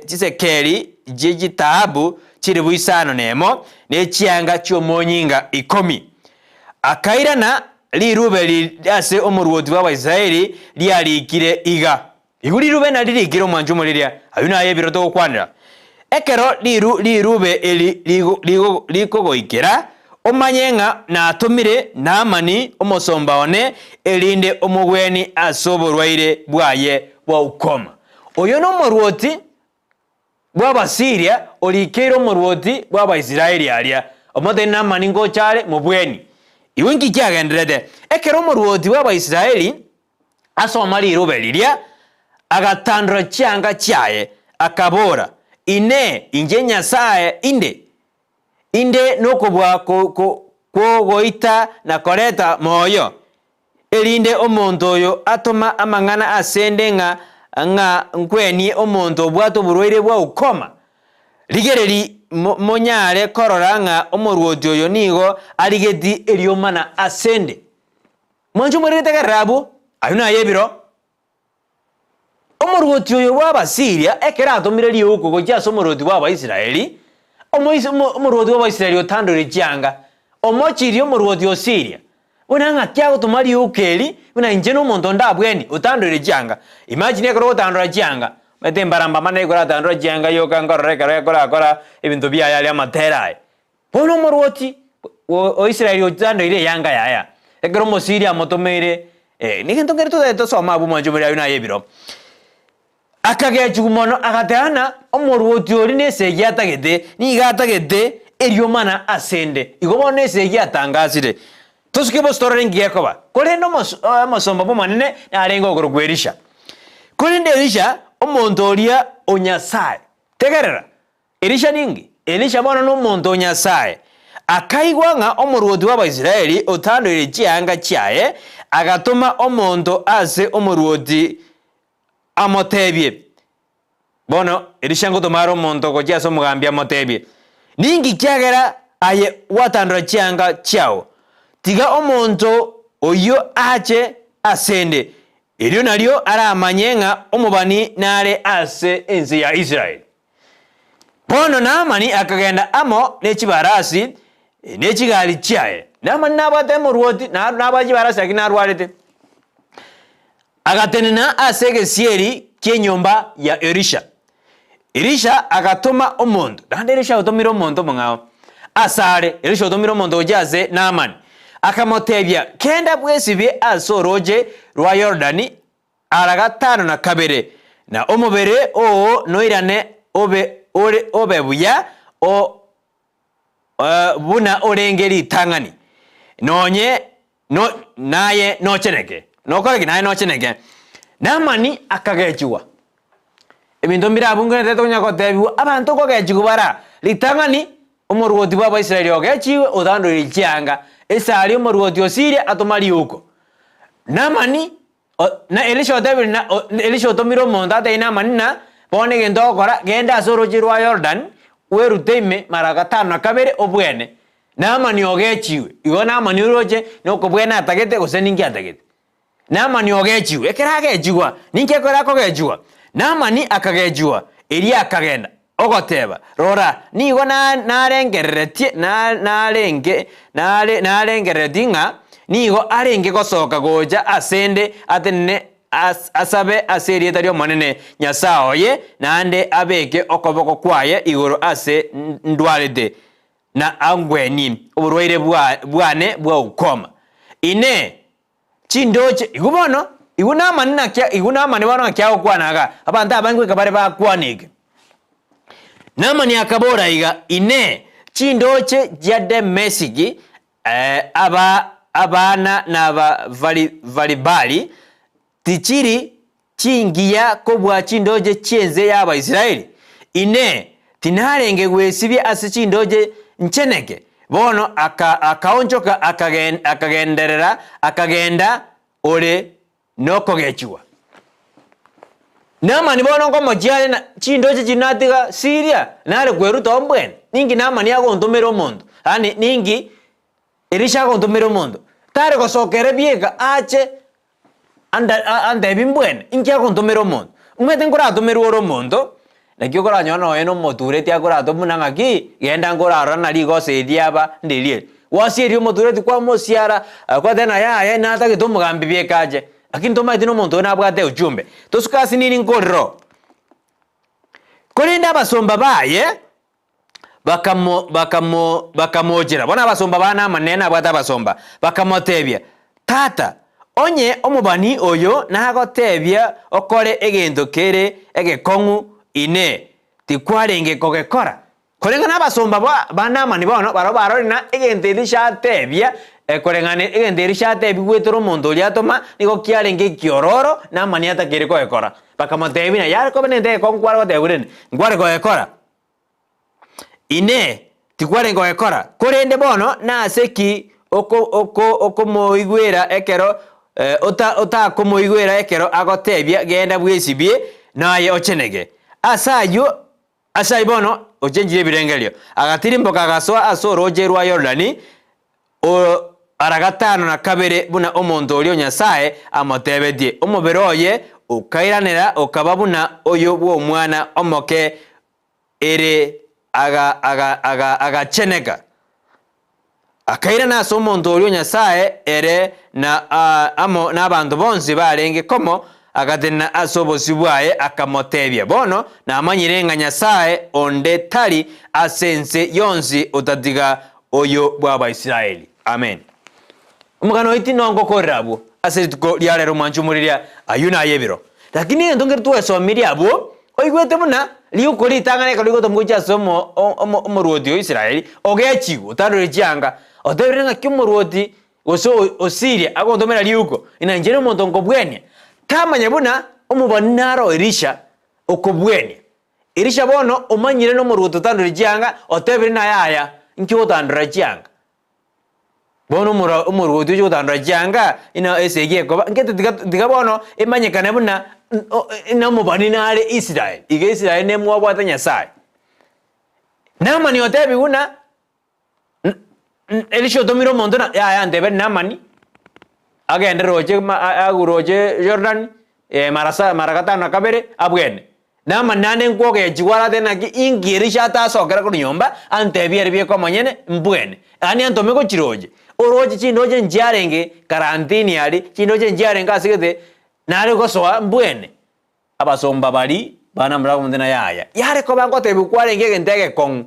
chisekeli chie chitaabu chilifu isano nemo, ne chianga chi'omonyinga ikomi. Akairana riruube ase omorwoti bw'Abaisraeli riarikire iga. Igo rirube nari rikire omwancho omoriria, ayio naye ebiro togokwanera. Ekero riru rirube eri rigo rikogoikera, omanye ng'a natomire Naamani omosomba one, erinde omogwenie ase oborwaire bwaye bwa ukoma. Oyo nomorwoti bw'Abasiiria orikeire omorwoti bw'Abaisraeli aria, omotebie Naamani ngocha are, mobwenie. Igo inki kiagendererete? Ekero omorwoti bw'Abaisraeli asoma riruube riria, agatandora chianga chiaye, akabora, Inee, inche Nyasae inde? Inde nokobua kw'ogoita na koreta moyo, erinde omonto oyo atoma amang'ana asende ng'a ng'a nkwenie omonto obwate oborwaire bwa ukoma? Rigereria monyare korora ng'a omorwoti oyo nigo arigeti eriomana asende. Mwanche omorere tegerera abwo, ayio naye ebiro. Omorwoti oyo bw'Abasiiria ekero atomire riuko gochia ase omorwoti bw'Abaisraeli, omois omorwoti bw'Abaisraeli otandorire chianga, omochirie omorwoti o Siiria, buna ng'aki agotoma riuko eri, buna inche nomonto onde abweni, otandorire chianga. Imagine ekero ogotandora chianga, omanyete embarambama nere ekoratandora chianga yoka nkorora ekero ekorakora ebinto biaye aria amatera aye. Bono omorwoti o Israeli otandoire eyanga yaye, ekero Omosiria amotomeire, negento nkere totagete tosome abwo mwanche more ayio naye ebiro. Akagechigwa mono, agateba ng'a omorwoti oria nesegi atagete, nigo atagete eriomana asende. Igo bono nesegi atangasire. Tosuke bosio torore inki gekoba. Korende omosomba bw'Omonene narenge okorokwa Elisha. Korende Elisha, omonto oria o Nyasae, tegerera, Elisha ninki? Elisha bono nomonto o Nyasae. Akaigwa ng'a omorwoti bw'Abaisraeli otandoire chianga chiaye, agatoma omonto ase omorwoti amotebie. Bono Elisha ngotoma are omonto gochia ase omogambi amotebie, Ninki kiagera aye gwatandora chianga chiao? Tiga omonto oyio ache asende, erio nario aramanye ng'a omobani nare ase ense ya Israeli. Bono Naamani akagenda amo ne chibarasi ne chigari chiaye. Naamani nabwate omorwoti, na nabwate chibarasi lakini narwarete. Agatenena ase egesieri ki'enyomba ya Elisha. Elisha agatoma omonto, naende Elisha otomire omonto omong'ao asare, Elisha otomire omonto gochia ase Naamani, akamotebia, Genda bwesibie ase orooche rwa Yorodani ara gatano na kabere, na omobere oo noirane obe ore obe buya o buna orenge ritang'ani, nonye no naye nocheneke. Nokore ki? Naye nocheneke. Naamani akagechigwa. Ebinto mbire abwo ngendererete konya gotebiwa, abanto nkogechigwa bara. Ritang'ani, omorwoti bw'Abaisraeli ogechigwe otandoire chianga, esari omorwoti o Siria atoma riuko. Naamani Na Elisha otebire na Elisha otomire omonto atebie Naamani ng'a, Bono egento ogokora, genda ase orooche rwa Yorodani, bwerute ime mara gatano na kabere, obwene. Naamani ogechiwe, igo Naamani oroche nokobwena atagete gose ninki atagete? Naamani ogechiwe, ekero agechigwa, ninki ekero akogechigwa? Naamani akagechigwa, erio akagenda, ogoteba, Rora, nigo na narengereretie na narenge nare narengereretie ng'a nigo arenge gosoka gocha asende atenene as asabe ase erieta ri'Omonene, Nyasae oye, naende abeke okoboko kwaye igoro ase ndwarete, na angwenie oborwaire bwa bwane bwa ukoma. Inee! Chindoche, igwe bono, igwe Naamani naki igwe Naamani bono naki agokwana iga? Abanto abange goika bare bakwana eke. Naamani akabora iga, Inee! Chindoche chia Damesiki, aba abana na ba Faribali, tichiri chingiya kobua chindoche chi'ense y'Abaisraeli? Inee! Tinarenge gwesibia ase chindoche ncheneke? Bono akaonchoka akagenderera, akagenda ore nokogechigwa. Naamani bono nkomochia are na chindoche chiria natiga Siiria, nare kweruta oo mbwene. Ninki Naamani agontomera omonto? Yaani ninki Elisha agontomera omonto? Tare gosoka ere bieka ache anda antebi mbwene, inki agontomera omonto? Omanyete nkoratomerwe ore omonto, naki okoranyora nonya na omotureti akoratome buna ng'aki, genda nkorarora na rigoso eri riaba ndiri eri. Gwasieria omotureti kwamosiara, kwateba ng'a yaya natagete omogambi bieka ache, lakini tomaeti na omonto oyo nabwate ujumbe. Tosuke ase nini nkorire oo. Korende abasomba baye. Bakamo, bakamo, bakamochera. Bono abasomba ba Naamani nere nabwate abasomba, bakamotebia, Tata, onye omobani oyo nagotebia okore egento kere egekong'u, Inee, tikwarenge kogekora? Koreng'ana abasomba ba, ba Naamani bono barabwo barorire ng'a egento Elisha atebia, koreng'ana egento Elisha atebia goetera omonto oria atoma, nigo kiarenge ekiororo, Naamani atakeire kogekora. Bakamotebia, Yare koba nento egekong'u kware gotebia rende, nkware kogekora. Inee! Tikwarenge gokora? Korende bono nase ki okomoigwera ekero otakomoigwera ekero agotebia, Genda bwesibie, naye ocheneke? Ase ayio, ase ayio bono ochenchire ebirengererio, agatirimboka agasoa ase orooche rwa Yorodani ara gatano na kabere, buna omonto oria o Nyasae amotebetie. Omobere oye okairanera okaba buna oyo bw'omwana omoke ere agacheneka, akairana ase omonto oria o Nyasae, ere na amo nabanto bonsi barenge komo, agatenena ase obosio bwaye, akamotebia, Bono namanyire ng'a Nyasae onde tari ase ense yonsi otatiga oyo bw'Abaisraeli. Amen. Omogano oyo tinongokorera abwo ase rituko ria rero mwanche omoriria ayio naye ebiro. Lakini egento nkere twesomirie abwo, oigwete buna riuko ritang'ani ekero rigotomwa gochia ase omo omo omoruoti o Israeli, ogechigwe otandore chianga, otebire ng'aki omoruoti gose o Siria agontomera riuko, ng'a inche nomonto nkobwenia. Tamanya buna omobani naro Elisha okobwenia. Elisha bono omanyire nomoruoti otandore chianga, otebire naye aya, inki ogotandora chianga? Bono omoro omoruoti oche gotandora chianga, ina esegi ekoba, nkete tiga tiga bono emanyekane buna ng'a omobani nare Israel, iga Israel nemwabwate Nyasaye. Naamani otebiwu buna Elisha otomire omonto na yaya nteberi Naamani, agende roche ma agwo roche Yorodani, mara sa mara gatano na kabere, abwene. Naamani naende nkwogechigwa aratebe naki inki Elisha atasokera korwa nyomba, antebie ere bieka omonyene, mbwene. Yaani antome gochia roche. Oroche chindoche nchiarenge karantini aria, chindoche nchiarenge ase gete, nare gosoa mbwene. Abasomba baria ba Naamani bakamotebia ng'a yaya, yare koba ngotebiwa kwarenge egento egekong'u,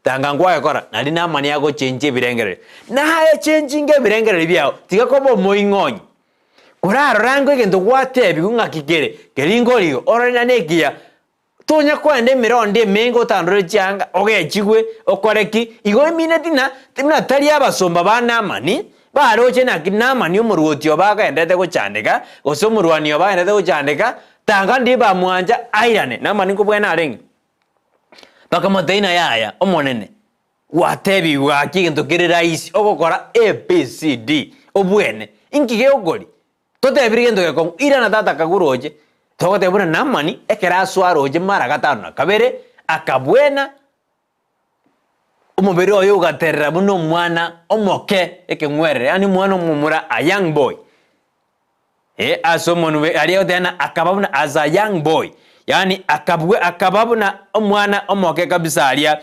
tanga nkwagekora, naende Naamani agochenchia ebirengererio. Naye chenchinga ebirengererio biao, tiga koba omoing'onyi. Korarore ango egento gwatebigwe ng'aki kere, keria nkorigo, orore naende ekiya, tonya koenda emerondo emenge otandore chianga, ogechigwe, okore ki, igo emineti ng'a buna tari abasomba ba Naamani, baroche naki Naamani omorwoti obo agenderete gochandeka, gose omorwani obo agenderete gochandeka, tanga ndiri bamwancha airane. Naamani nkobwena arenge? Bakamotebia ng'a yaya, Omonene, Gwatebigwe gaki egento kere rahisi ogokora ABCD obwene. Inki gegokoria? Totebire gento gekong'u, irana tata akagwa roche. Togoteba buna Naamani ekero asoa roche mara gatano na kabere, akabwena. Omobere oye ogaterera buna omwana omoke ekeng'werere, yaani omwana omomura, a young boy. Eh, ase omonwe aria agoteba ng'a akaba buna as a young boy, yaani akabwe akaba buna omwana omoke kabisa aria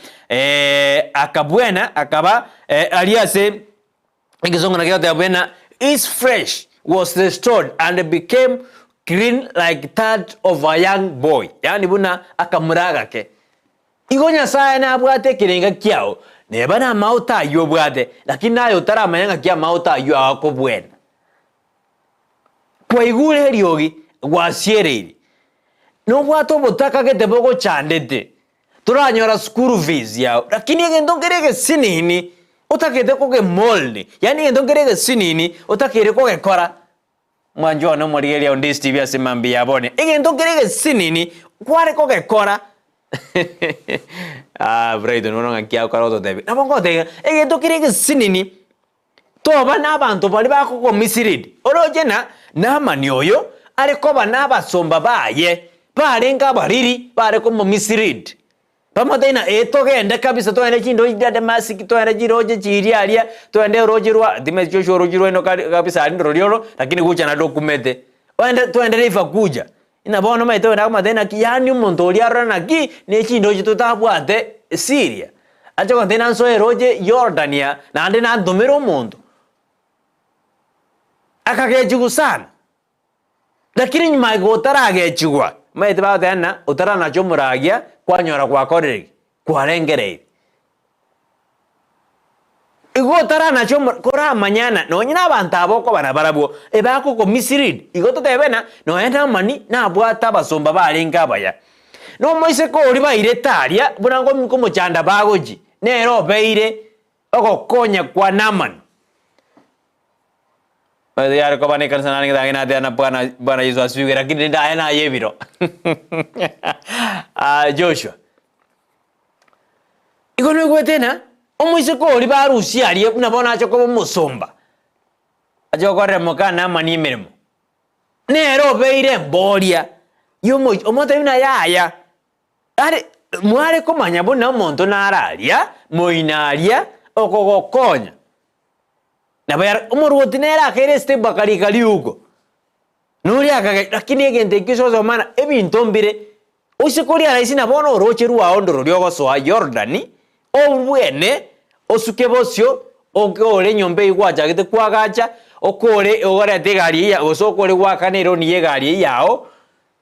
akabwena akaba aria ase egesongo nakio gegoteba buna his flesh was restored and became clean like that of a young boy, yaani buna akamura agake. Igo Nyasae nabwate ekerenga kiao, neba namaoto ayio obwate, lakini naye otaramanya ng'aki amaoto ayio agakobwena. Kwaigure eriogi, gwasiereire, nobwate obotaka gete bogochandete, toranyora school fees yao, lakini egento nkere egesinini otagete kogemold, yaani egento nkere egesinini otakeire kogekora. Mwanchwa one omorigereria onde Steve ase mambia ya bono, egento nkere egesinini kware kogekora ah Brighton bono ng'aki akora gototebia, nabo ngotebia ng'a egento kere egesinini Toba nabanto baria bakogomisiriri. Oroche na Naamani oyo are koba nabasomba baye barenge abariri bare komomisiriri. Bamotebia ng'a ee togende kabisa togende chindoche chia Damasiki togende chiroche chiria aria togende oroche rwa timanyeti Joshua oroche rwaino kare kabisa aria ndorori oro lakini gocha naende okumete. Ogende togende River Kuja. Ng'a bono omanyete ogende akomotebia naki yaani omonto oria arore naki ne chindoche totabwate Syria. Ache gontebia nansoe roche Yorodani aa, naende nantomere omonto. Akagechigwa sana, lakini nyuma iga otaragechigwa, omanyete bagoteba ng'a otaranacha omoragia kwanyora gwakorire ki? Kwarengereiri. Igo otaranacha omo koramanyana nonye na abanto aba okoba nabarabwo, ebakogomislead, igo totebe ng'a nonye Naamani nabwate abasomba barenge abaya. Na omoiseke oria bairete aria, buna nkomochanda bagochia, nere obeire ogokonya kwa Naamani. Yare koba na ekanisa narenge tange nateba na Bwana Bwana Yesu asifiwe, lakini rende aya naye ebiro. Ah, Joshua. Igo noigwete ng'a omoiseke oria barusia aria buna bono ache koba omosomba, ache gokorera moka Naamani emeremo. Nere obeire emboria y'omochie, omotebi buna yaya, are mware komanya buna omonto nare aria, moino aria, okogokonya. Nabo yare omorwoti nere akaira estep akarika riuko, noria akage lakini egento ekio ase ogosoma ng'a ebinto mbire, Ose koria rahisi na bono orooche rwao ndororia ogosoa Yorodani, obwene, osuke bosio, okoore enyomba eyio gwachagete koagacha, okoore orete egari eyio gose okoore goakana eroni y'egari eyio yao,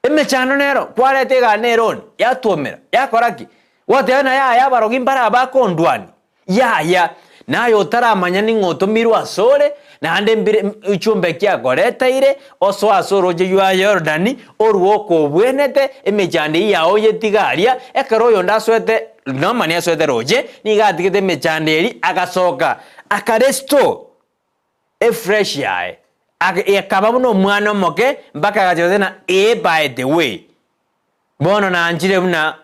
emechando nero, kwareta egari na eroni, yatwomera, yakora ki? Gwateba ng'a yaya abarogi mbare aba bakondwania. Yaya, naye otaramanya ning'o otomirwe asore, naende mbire echumbe ki akoreteire, osoe ase orooche rwa Yorodani, orue okobwenete, emechando eyio yao oyetiga aria. Ekero oyonde asoete, Naamani asoete rooche, nigo atigete emechando eria, agasoka, akarestore eflesh yaye, ekaba buna omwana omoke, mpaka agacha gose ng'a ee by the way, bono nanchire buna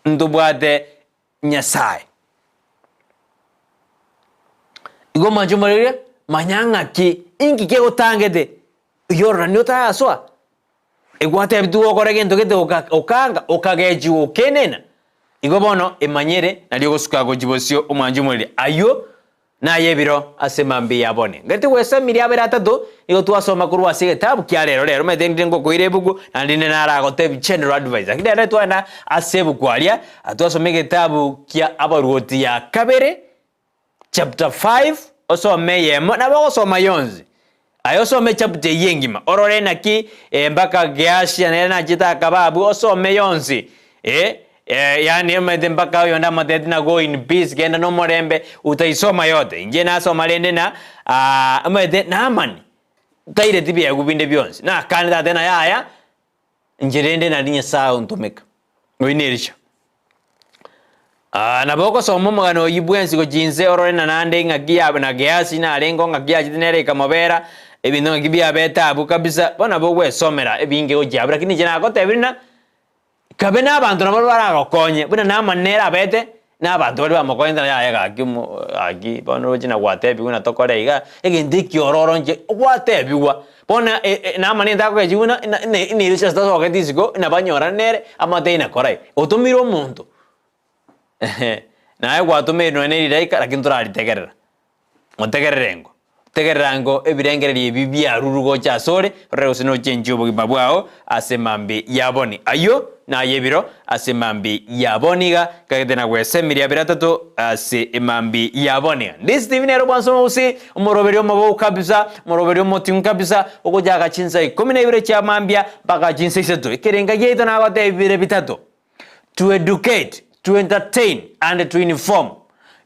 ntobwate Nyasae. Igo mwanche omorere, manya ng'aki inki kegotangete Yorodani otarasoa. Egwatebetigwe gokora egento gete oka okanga okagechigwa okenena. Igo bono emanyere nario ogosuka gochia bosio omwanche omorere ayio Naye ebiro ase mambia ya bone. Ngati gwesemirie abere atato, nigo twasoma korwa ase egetabu kia rero. Rero omanyete ndire ngokoira ebuku, naende rinde naragotebie general advice. Lakini rero twagenda ase ebuku aria, twasoma egetabu kia Abaruoti ya kabere, chapter 5, osome eyemo, nabo ogosoma yonsi. Aye osome echapter eyio engima, orore naki mpaka Gehazi nere nachete akaba abwo, osome yonsi eh, yaani omanyete mpaka oyonde amotebeti na go in peace, genda nomorembe, utaisoma yote. Inche nasoma rende na omanyete Naamani taireti biegwa binde bionsi, nakanete agateba ng'a yaya, inche rende nari Nyasaye ontomeka, oyio na Elisha. Nabo ogosoma omogano oyio bwensi gochia inse orore na naende ng'aki ya na Gehasi narengeo ng'aki yachete nere ekamobera, ebinto ng'aki biabete abwo kabisa, bono nabo ogwesomera ebinge gochia abwo lakini inche nagotebirie ng'a kabe na abanto nabo baragokonye buna Naamani nere abete, na abanto baria bamokonyete na yaya gaki omo gaki bono oroche na gwatebigwa na tokore iga, egento ekiororo inche gwatebigwa. Bono Naamani ntakogechi buna na na Elisha tasogeti isiko nabanyorane nere, amotebie na kora iga, otomire omonto. Naye gwatomeire nonya ne ridaika lakini toraritegerera. Motegerere engo, tegerera ango ebirengererio ebi biarurwe gocha asore, orore gose nochenchie obogima bwao ase mambia ya boni. Ayio naye ebiro ase mambia ya boni iga, kagete na gwesemiria abere atato ase emambia ya boni iga. Ndisi TV nere obwansu omogusii, omoroberi omobou kabisa, omoroberi omoting'u kabisa, ogochaka chinsa ikomi na ibere chia mambia mpaka chinsa isato. Ekerenga giaito nagotebia bire bitato. To educate, to entertain and to inform.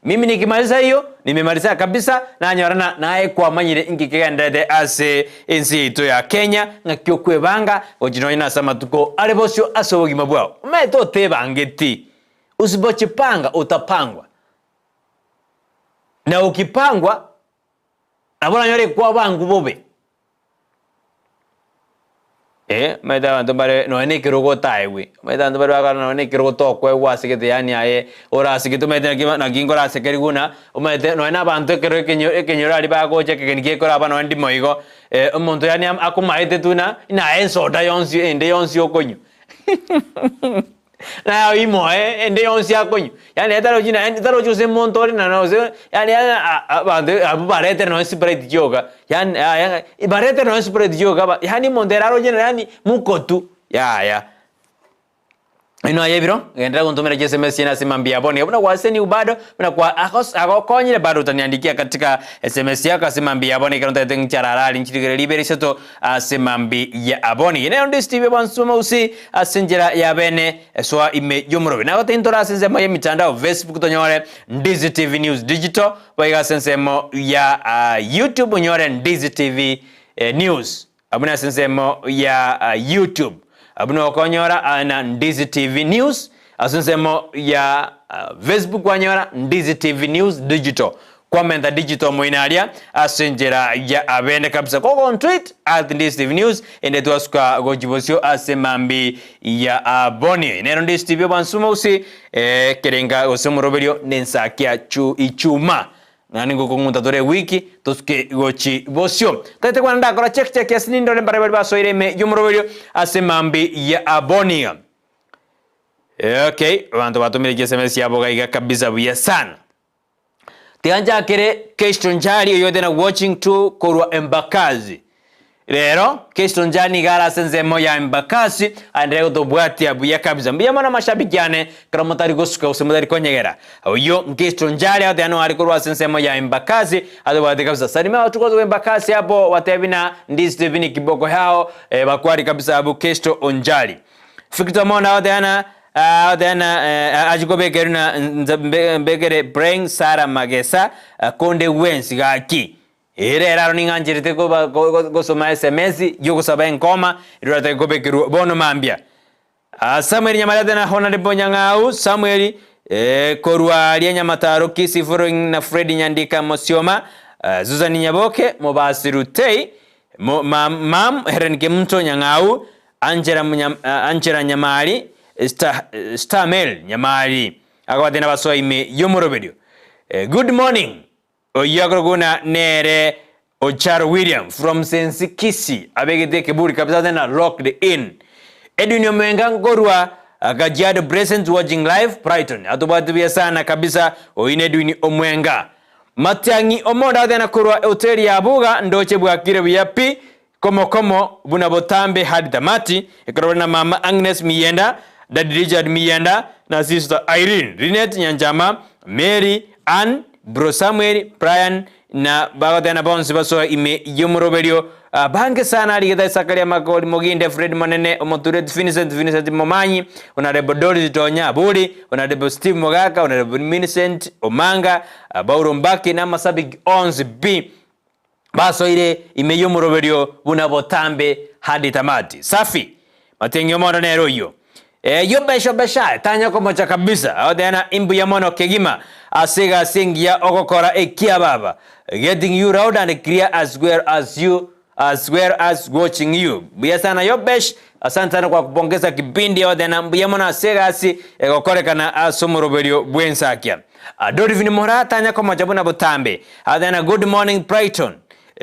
Mimi nikimaliza hiyo nimemaliza kabisa nanyora na naye kwamanyire inki kegenderete ase ense yaito ya Kenya ng'aki okwebanga gochi nonye nase amatuko are bosio ase obogima bwao. Omanyete otebangeti, usipochipanga utapangwa. Na ukipangwa nabo oranyore kwabangwa bobe. Eh, omanyete abanto mbare nonya na ekerogo otaegwe, omanyete abanto mbare bakora nonya na ekerogo tokoegwa ase gete yaani aye orasigete omanyete naki naki nkorasekeri buna, omanyete nonya na abanto ekero ekenyo ekenyoro aria bagocha ekegeni gekoraba nonya ndimo igo, omonto yaani akomaete tu na naye esoda yonsi ende yonsi okonywa. Naye oimoe ende yonsi akonywa, yaani ere tarochi naende tarochi gose monto ore na gose yaani abanto abwo baretere nonye sprite chioka, yaani yaya baretere nonye sprite chioka ba yaani omonto ere aroche yaani mokotu yaya. Inwe aye ebiro, genderera gontomera chiSMS chiane ase mambia ya bono iga buna gwaseniwu bado, buna kwa agos agokonyire bado utaniandikia katika SMS yako ase mambia ya bono ekero ntagete ng'icharara aria nchirigere ribere isato ase mambia ya bono iga. Nero ndi Steve Bonsu Mausi ase enchera ya bene esoa ime y'omorobe. Nagote intore ase ensemo y'emitandao Facebook tonyore Ndizi TV News Digital, boigo ase ensemo ya YouTube onyore Ndizi TV News. Abwo nase ensemo ya YouTube. Abwo nokonyora na Ndizi TV News. Ase ensemo ya Facebook kwanyora Ndizi TV News Digital. Kwamenta digital moino aria ase enchera ya abene kabisa. Kogo tweet at Ndizi TV News ende twasuka gochi bosio ase mambi ya boni. Nero Ndizi TV obwansu mogusi ekerenga gose omoroberio nensakia chu ichuma. Naende ngokong'uta tore ewiki, tosuke gochi bosio. Tagete kwana ndakora check check ase nindore mbare baria basoire ime y'omoroberio ase mambi ya abonia. Okay, abanto batomire chiSMS chiabo gaiga kabisa buya sana. Tiga nchakere Kesto Njari oyote na watching to korwa Embakasi. Rero, Kesto Njari nigo are ase ensemo ya Embakasi aenderere gotobwatia buya kabisa. Mbuya mono amashabiki ane ekero motari gosuka gose motari konyegera. Oyio Nkesto Njari agoteba nigo are korwa ase ensemo ya Embakasi atobwate kabisa. Salimia watu kotoka Embakasi hapo batebi na Ndizi TV ni kiboko yao eh, bakwari kabisa abwo Kesto Onjari. Victor Monda agoteba na agoteba na eh, achi kobekerwa na nza mbekere praying Sarah Magesa konde gwensi gaki. Ere ere aro ning'ancherete koba gosoma SMS y'ogosaba enkoma erio kobekerwa bono mambia. Samuel Nyamarete na Honorable Nyang'au Samuel korwa aria Nyamataro Kisii following na Fred Nyandika Mosioma Susan Nyaboke Mobasi Rutei Mam Helen Kemunto Nyang'au Angela Angela Nyamari Star Star Mel Nyamari agobatebia nabasoa ime y'omoroberio. Good morning. Oyio akorokwa buna nere Ocharo William from Sensi Kisii abegete ekeburi kabisa ase na locked in. Edwin Omwenga nkorwa Kajiado Present watching live Brighton atobwate buya sana kabisa oyio ne Edwin Omwenga. Matiang'i Omonda agoteba korwa hoteli ya Buga ndoche bwakire buya pi komo komo buna botambe hadi tamati ekero bare na mama Agnes Miyenda, Daddy Richard Miyenda na sister Irene, Linet Nyanchama, Mary, Ann, Bro Samuel, Brian na bagotena bonsi basoa ime y'omoroberio bange sana arigete Isaka ria Makori Moginde Fred Monene Omotureti Vincent Vincent Momanyi Honorable Doris Tonya Aburi Honorable Steve Mogaka Honorable Millicent Omanga Paulo Mbaki na amasabiki onsi pi Basoire ime y'omoroberio buna botambe hadi tamati. Safi! Matiang'i omondo nere oyio. Eyio besho beshae tanya komocha kabisa. Agoteena imbuya mono kegima ase egasi engiya ogokora ekia baba. Getting you loud and clear as well as you as well as watching you. Mbuya sana Yobesh, asante sana kwa kupongeza kipindi. Agoteena mbuya mono ase egasi egokorekana ase omoroberio bw'ensakia. Dolphin Moraa tanya komocha buna botambe. Agoteana good morning Brighton.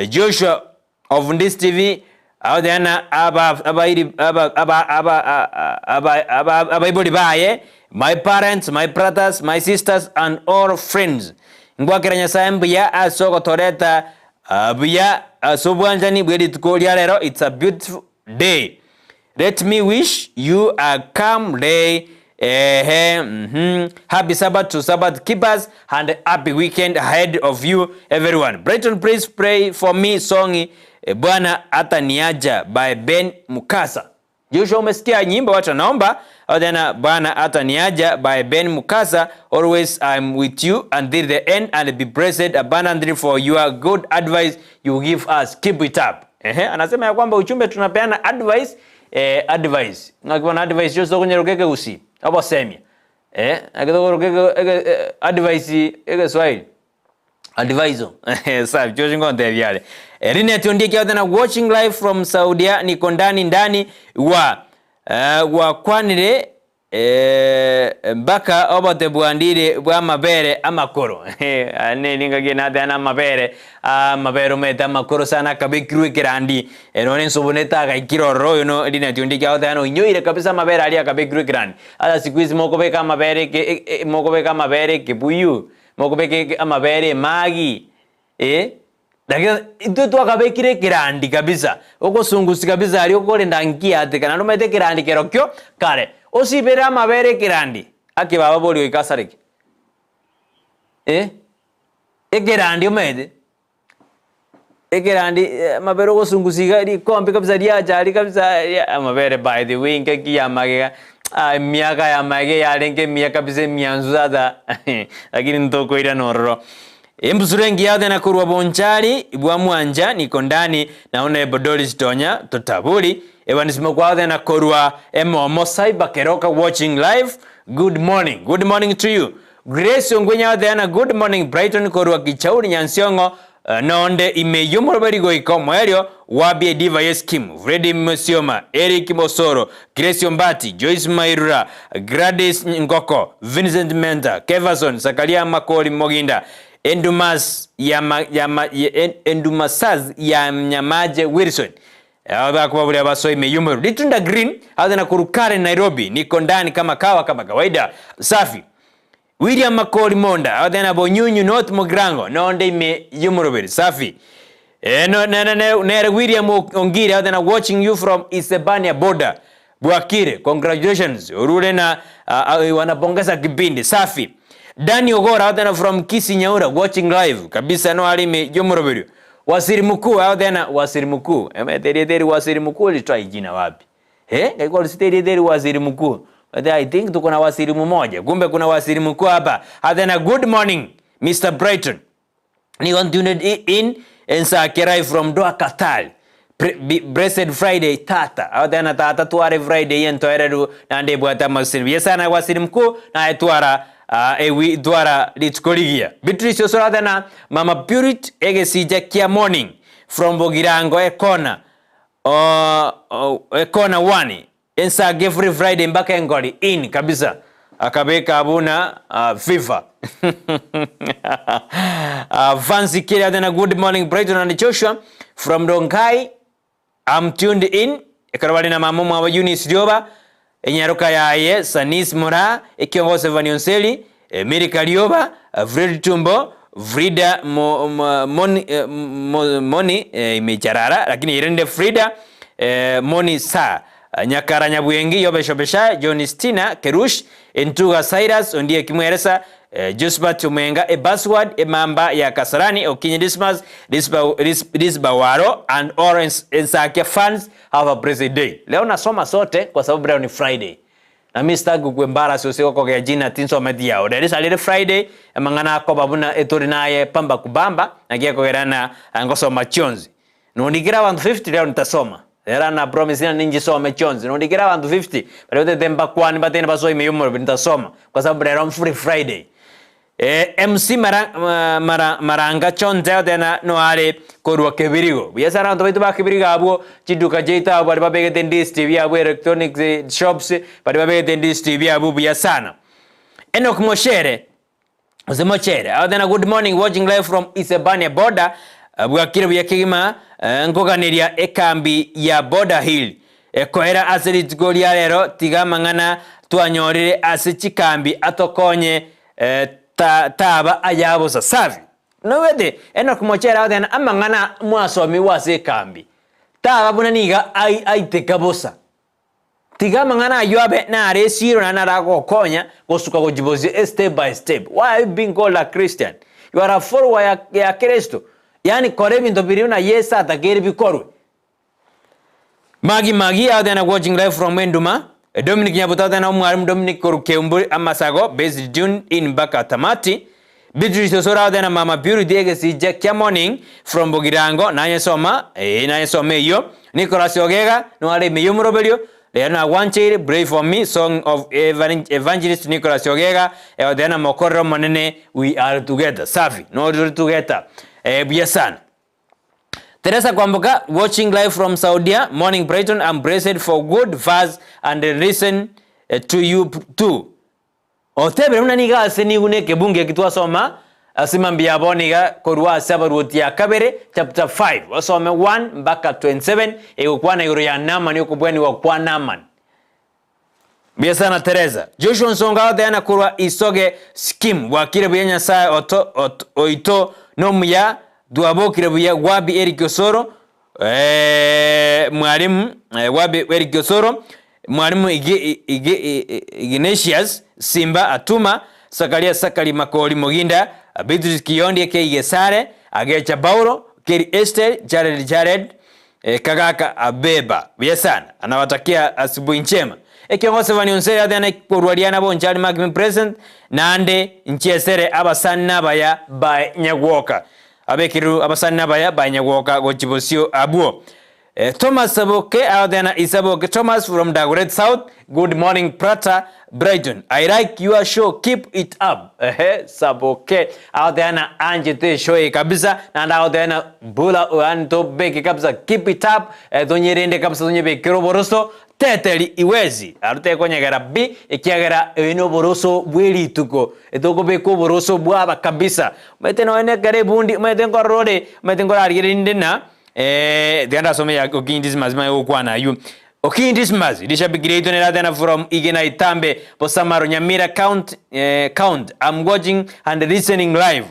Joshua of Ndisi TV agoteana abairi abaibori baye. My parents, my brothers, my sisters and all friends. Ngwakera Nyasae mbuya ase ogotoreta buya ase obwanchani bwe rituko ria rero it's a beautiful day. Let me wish you a calm day ehe mhm happy Sabbath to Sabbath keepers and happy weekend ahead of you everyone. Brighton please pray for me song Bwana hataniacha by Ben Mukasa. Joshua umesikia nyimbo watu wanaomba tena Bwana hataniacha by Ben Mukasa always I'm with you until the end and be blessed abundantly for your good advice you give us keep it up. Ehe, anasema ya kwamba uchumbe tunapeana advice eh, advice ng'aki bono advice yose okonyora ekegusii obosemia eh, naki tokoroka eke eke eh, advice egeswahili adviso safi chochi ngontebia are Linet Ondieki out na watching live from Saudia niko ndani ndani wa uh, gwakwanire Mpaka obote bwandire bw'amabere amakoro. Neri ngaki nateba namabere, amabere omanyete amakoro sana akabekirwe ekerandi, nonye ensobo etagaikire ororo oyo no rineti onde ekiagoteba ng'a oinyoire kabisa amabere aria akabekirwe ekerandi. Asa siku hizi mokobeka amabere eke mokobeka amabere ekebuyu, mokobeka eke amabere emagi, eh. Lakini intwe twakabekire ekerandi kabisa, ogosungusia kabisa aria okorenda nkiateka naende omanyete ekerandi kerokio kare, osibere amabere ekerandi, ake baba boria goika asareke eh, ekerandi omanyete, ekerandi amabere ogosungusia iga rikombe kabisa riacha aria kabisa ria amabere by the way engaki ya magega emiaka ya magega yarenge emiya kabisa emiansu sasa lakini ntokoirana ororo. Embusuro engiya tena korwa bonchari bwa mwancha niko ndani na Honorable Doris Tonya Totaburi Evanisimo kwao tena korwa Emomo Cyber Keroka watching live good morning good morning to you Grace Ongwenya tena good morning Brighton korwa Kichauri Nyansiongo nonde ime y'omoroberi goika omoerio wa Diva Yeskim Freddy Mosioma Eric Mosoro Grace Ombati Joyce Mairura Gladys Ngoko Vincent Menta Keverson Sakaria Makori Moginda Endumas ya ya Endumasaz ya Nyamaje Wilson abakuba basoa ime y'omoroberi Litunda Green aza na Kurukare Nairobi niko ndani kama kawa kama kawaida safi William Makori Monda aza na Bonyunyu North Mogrango nonde ime y'omoroberi safi e, no, ne, ne, ne, nere William Ongire aza na watching you from Isebania border Bwakire congratulations urure na uh, wanapongeza kipindi safi Dani Ogora aza na from Kisi Nyaura watching live kabisa no alime y'omoroberi Waziri Mkuu aza na Waziri Mkuu emeteri Waziri Mkuu litwa jina wapi eh ngaikuwa lusiteri Waziri Mkuu But I think tuko na waziri mmoja kumbe kuna waziri mkuu hapa athena good morning Mr Brighton ni on tuned in ensakerai from Doha Qatar Blessed Friday tata athena tata tware Friday yentoereru nande bwata masiri yesana waziri mkuu na etwara ewi twara rituko rigiya Beatrice Osoro athena Mama Purity egesija kia morning from Bogirango ekona ekona 1 ensage every Friday mpaka engori in kabisa akabeka abuna FIFA Fancy Kira then a good morning Brighton and Joshua from Donkai I'm tuned in ekarabali na mama mwa Eunice Rioba enyaruka yaye Sanis Mura ekiongozi Vanionseli Emiri Karioba Fred Tumbo Frida mo, mo, Moni, mo, Moni imecharara lakini Irene Frida Moni Sa Nyakara Nyabwengi Yobeshobesha John Stina Kerush Entuga Cyrus Ondie Kimweresa Josephat Omwenga Ebasward Emamba ya Kasarani Okinyi Dismas Disba Waro and Orange Ensakia fans have a blessed day. Leo nasoma sote kwa sababu leo ni Friday. Na mimi sitaki kuembarrass usiku kwa jina tinso media. There is a little Friday emangana ko babuna etori naye pamba kubamba na kia kogerana ngosoma chonzi. Nundikira 150 leo nitasoma. Era na promise na ninji some chonzi. Nundikira 150. Bali wote temba kwani batene baso ime yumo nitasoma kwa sababu leo free Friday. MC Maranga chonze tena no are korwa kebirigo. Biasara anto baitu ba kebirigo abwo chiduka jeita abo bari babegete ndis TV abo electronics shops bari babegete ndis TV abo biasana. Enoch Moshere Mochere tena good morning watching live from Isebania border bwakire bya nkoganiria ekambi ya border hill ekoera ase rituko ria rero tiga mang'ana twanyorire ase chikambi atokonye ta taba aya bosa. Safi. Noigwete Enock Mochera agoteba amang'ana mwasomigwe ase ekambi taba buna nigo aiteka bosa. Tiga amang'ana ayio abe nare esiro naende nare agokonya gosuka gochia bosio e step by step. Why are you being called a Christian? You are a follower ya, ya Kristo. Yaani kora ebinto biria buna Yeso atakeire bikorwe. Magi Magi agoteba na watching live from Enduma. Dominic Nyabuto agoteba na omwalimu Dominic korwa Keumbu Amasago based tuned in mpaka tamati. Beatrice Osoro agoteba na mama Purity egesicha kia morning from Bogirango nanyesoma ee nanyesoma eyio. Nicholas Ogega noare ime yomoroberio rero nagwancheire pray for me song of Evangelist Nicholas Ogega egoteba na mokorere omonene we are together safi nori tori together ee buya sana. Teresa Kwamboka watching live from Saudia morning Brighton I'm blessed for good verse and listen to you too Otebire buna nigo ase nigo na ekebungo eki twasoma ase mambia ya bono iga korwa ase Abaruoti ya kabere chapter 5 osome 1 mpaka 27 egokwana igoro ya Naamani okobwanigwa kwa Naamani. Mbuya sana Teresa. Joshua Nsonga agoteana korwa Isoge Scheme bwakire buya Nyasae oto, ot, oito nomuya twabokire buya Gwabi Eric Osoro eh, mwalimu eh, Gwabi Eric Osoro Mwalimu Igi, Igi, Ignatius Simba Atuma, Sakaria Sakari Makori Moginda, Beatrice Kiyondi aka Gesare, Agecha Paulo, Keri Esther, Jared Jared, eh, Kagaka Abeba. Buya sana. Anawatakia asubuhi njema. Ekiongo Sevani Onseri ateana korwa riana bonchari mark me present nande nchiesere abasani nabaya ba nyagwoka. Abekereru abasani nabaya ba nyagwoka gochi bosio abwo. Thomas Saboke agoteba Isaboke Thomas from Dagoretti South good morning Prata Brighton I like your show keep it up ehe Saboke agoteba na anchete eshow eye kabisa naende agoteba na bula yaani tobeke kabisa keep it up eh, tonyerende kabisa tonyebekere oboroso teteri iwezi aria tekonyegera pi ekiagera oyo na oboroso bwe rituko etokobeka oboroso bwaba kabisa omanyete nonye na ekero ebundi omanyete nkorora ore omanyete nkorarigereria inde na Eeh tiga ndasome ya Okinyi Dismas manye gokwana aywo. Okinyi Dismas rishabiki riaito neratena from Igena Itambe Bosamaro Nyamira count eh, count I'm watching and listening live.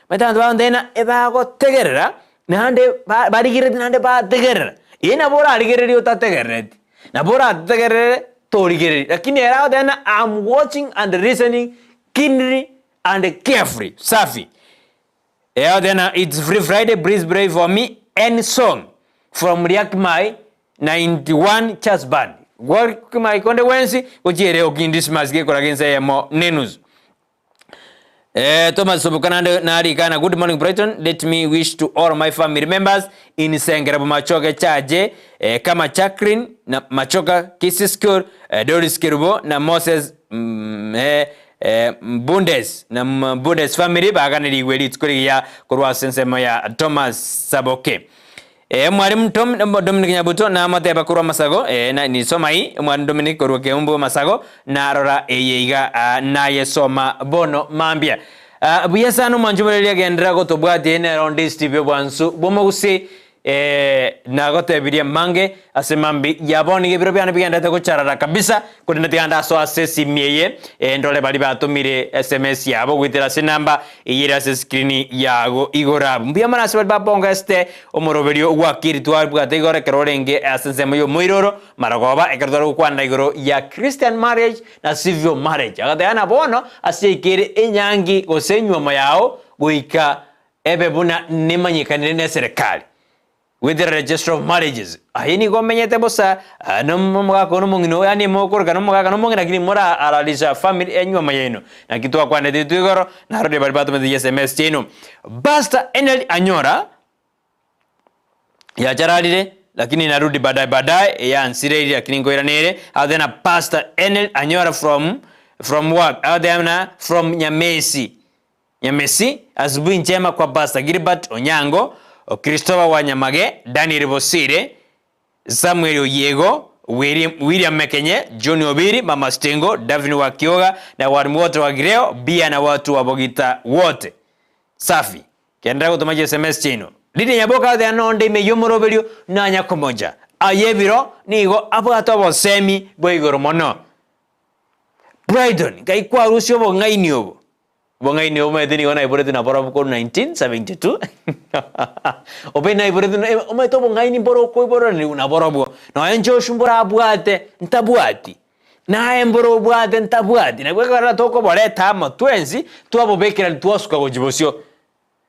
Omanyete abanto bagontebia ebagotegerera naende ba barigereti naende bategerera. Eye nabo orarigererie otategerereti, nabo orategerere torigereri lakini ere agoteba ng'a I'm watching and listening keenly and carefully. Safi. Eeh then it's free Friday please pray for me any song from Riakmai 91 church band Riakmai konde gwensi gochiere okinyi Dismas gekoraga ense eyemo nenusu Eh, Thomas Soboka nande narikana good morning Brighton let me wish to all my family members in Sengera Bomachoge chaje eh, kama Jacqueline na Machoka Kisii School eh, Doris Kerubo na Moses mm, eh, Mbundes na Mbundes family baganerigwe rituko rigiya korwa ase ensemo ya Thomas Saboke. Mwalimu Tom, Dominic Nyabuto namoteba korwa Masago, na nisoma ii, Mwalimu Dominic korwa Keumbu Masago, narora eye iga nayesoma bono mambia. Buya sana omwancho moreria genderera gotobwatia eye nero Ndisi TV obwansu bw'omogusii. Ee, nagotebirie mange ase mambi ya bono nigo ebiro biane bigenderete gocharara kabisa, korende tiga ndasoe ase esimi eye, ee, ndore baria batomire sms yabo goetera ase enamba eye ere ase escreen yago igoro abwo. Mbuya mono ase baria babongeste omoroberio gwakiri twabwate igoro ekero orenge ase ensemo y'omoiroro marogoba ekero tware gokwana igoro ya Christian marriage na civil marriage. Agateba ng'a bono ase yaikeire enyangi gose enywomo yao goika Ebe buna nemanyekanire neserekari, with the registrar of marriages. Aye nigo omenyete bosa nomogaka oo nomong'ina oo, yaani mokorokana nomogaka nomong'ina lakini moraaralisha family enyuoma yaino. Naki twakwanete intwe igoro, narorire baria batomete sms chiaino. Pastor Enel Anyora yachararire lakini narudi baadaye baadaye eyansireiri lakini nkoiranere agoteba na Pastor Enel Anyora from from work agoteba na from Nyamesi. Nyamesi, Asubuhi njema kwa Pastor Gilbert Onyango, Christopher Wanyamage, Daniel Bosire, Samuel Oyiego, William Mekenye, John Obiri, Mama Stengo, Davin wa Kioga na walimu wote wa Gireo bia na watu wa Bogita wote. Safi. Genderera gotoma chi sms chiaino. Lydia Nyaboka agotebi nonde ime y'omoroberio nanya komocha. Aye ebiro nigo abwate obosemi bwa igoro mono. Brighton, ngai kwarusia obong'aini obo. Obong'aini obo omanyete nigo naiboretwe naborobwo korwa 1972, obe naiboretwe na omanyete obong'aini mboro okoiboranigwa naborobwo, nonya Joshua mborabwate ntabwati, naye mboro obwate ntabwati, nabwo ekero tokoboreta amo twensi, twabobekera twasuka gochia bosio.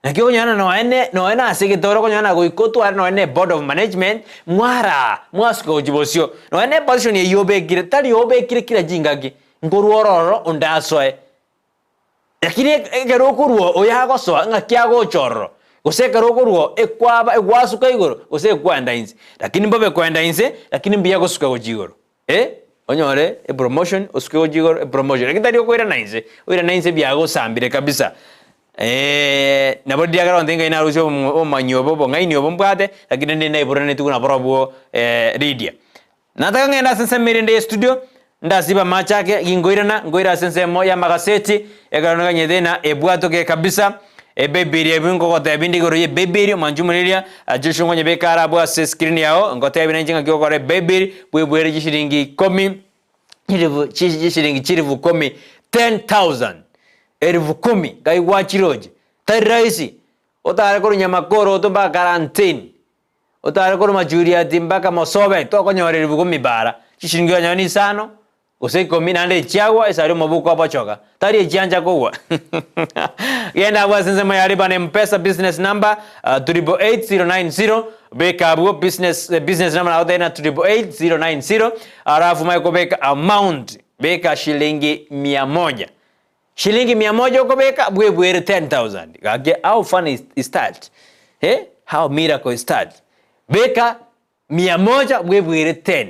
Naki okonyora nonya ne nonya na ase egetoro okonyora na goika otware nonya ne board of management, mwaraa, mwasuka gochia bosio. Nonya ne position eyio obekire, tari obekire kera chingaki, nkorwa ororo onde asoe. Lakini ekero okorwa oyo agosoa ng'aki agocha ororo, gose ekero okorwa ekwaba egwasuka igoro gose ekwaenda inse. Lakini mbobe koenda inse, lakini mbuya gosuka gochia igoro. Eh, onyore epromotion osuke gochia igoro epromotion, lakini tari okoirana inse, oirane inse biagosambire kabisa. Nabo riria ekero onte ngai narusia obomo obomanyi obo obong'aini obo mbwate, lakini rende naiboranetigwe naborobwo Lydia. Nataka ng'ende ase ensemo erinde ye studio, ndasibe amache ake, ginkoirana, nkoire ase ensemo y'amagaseti, ekero naganyete ng'a ebwatoke kabisa, Ebibilia ebi nkogotebia inde igoro y'Ebibilia, omwanchi omoriria, Joshua nkonyebeka are abwo ase escreen yao, ngotebie nainche ng'aki ogokora Ebibilia, bwebwere chishilingi ikomi, chilifu chishilingi chilifu ikomi, 10,000, elifu kumi, ngai gwachiroche, tari rahisi, otare korwa Nyamakoroto mpaka Karantini, Otare korwa Machuriati mpaka Mosobe, tokonyora elifu ikomi bara, chishilingi okonyora na isano, gose ikomi, naende echiagwa esari omobuko obochoka, tari echiancha kogwa. Genda abwo ase ensemo ya Lipa na M-Pesa business number 888090, beka abwo business business number nagotebia na 888090, alafu omanye kobeka amount, beka shilingi mia moja. Shilingi mia moja okobeka bwebwere 10,000 gaki how funny is, is that eh? How miracle is that? Beka mia moja bwebwere 10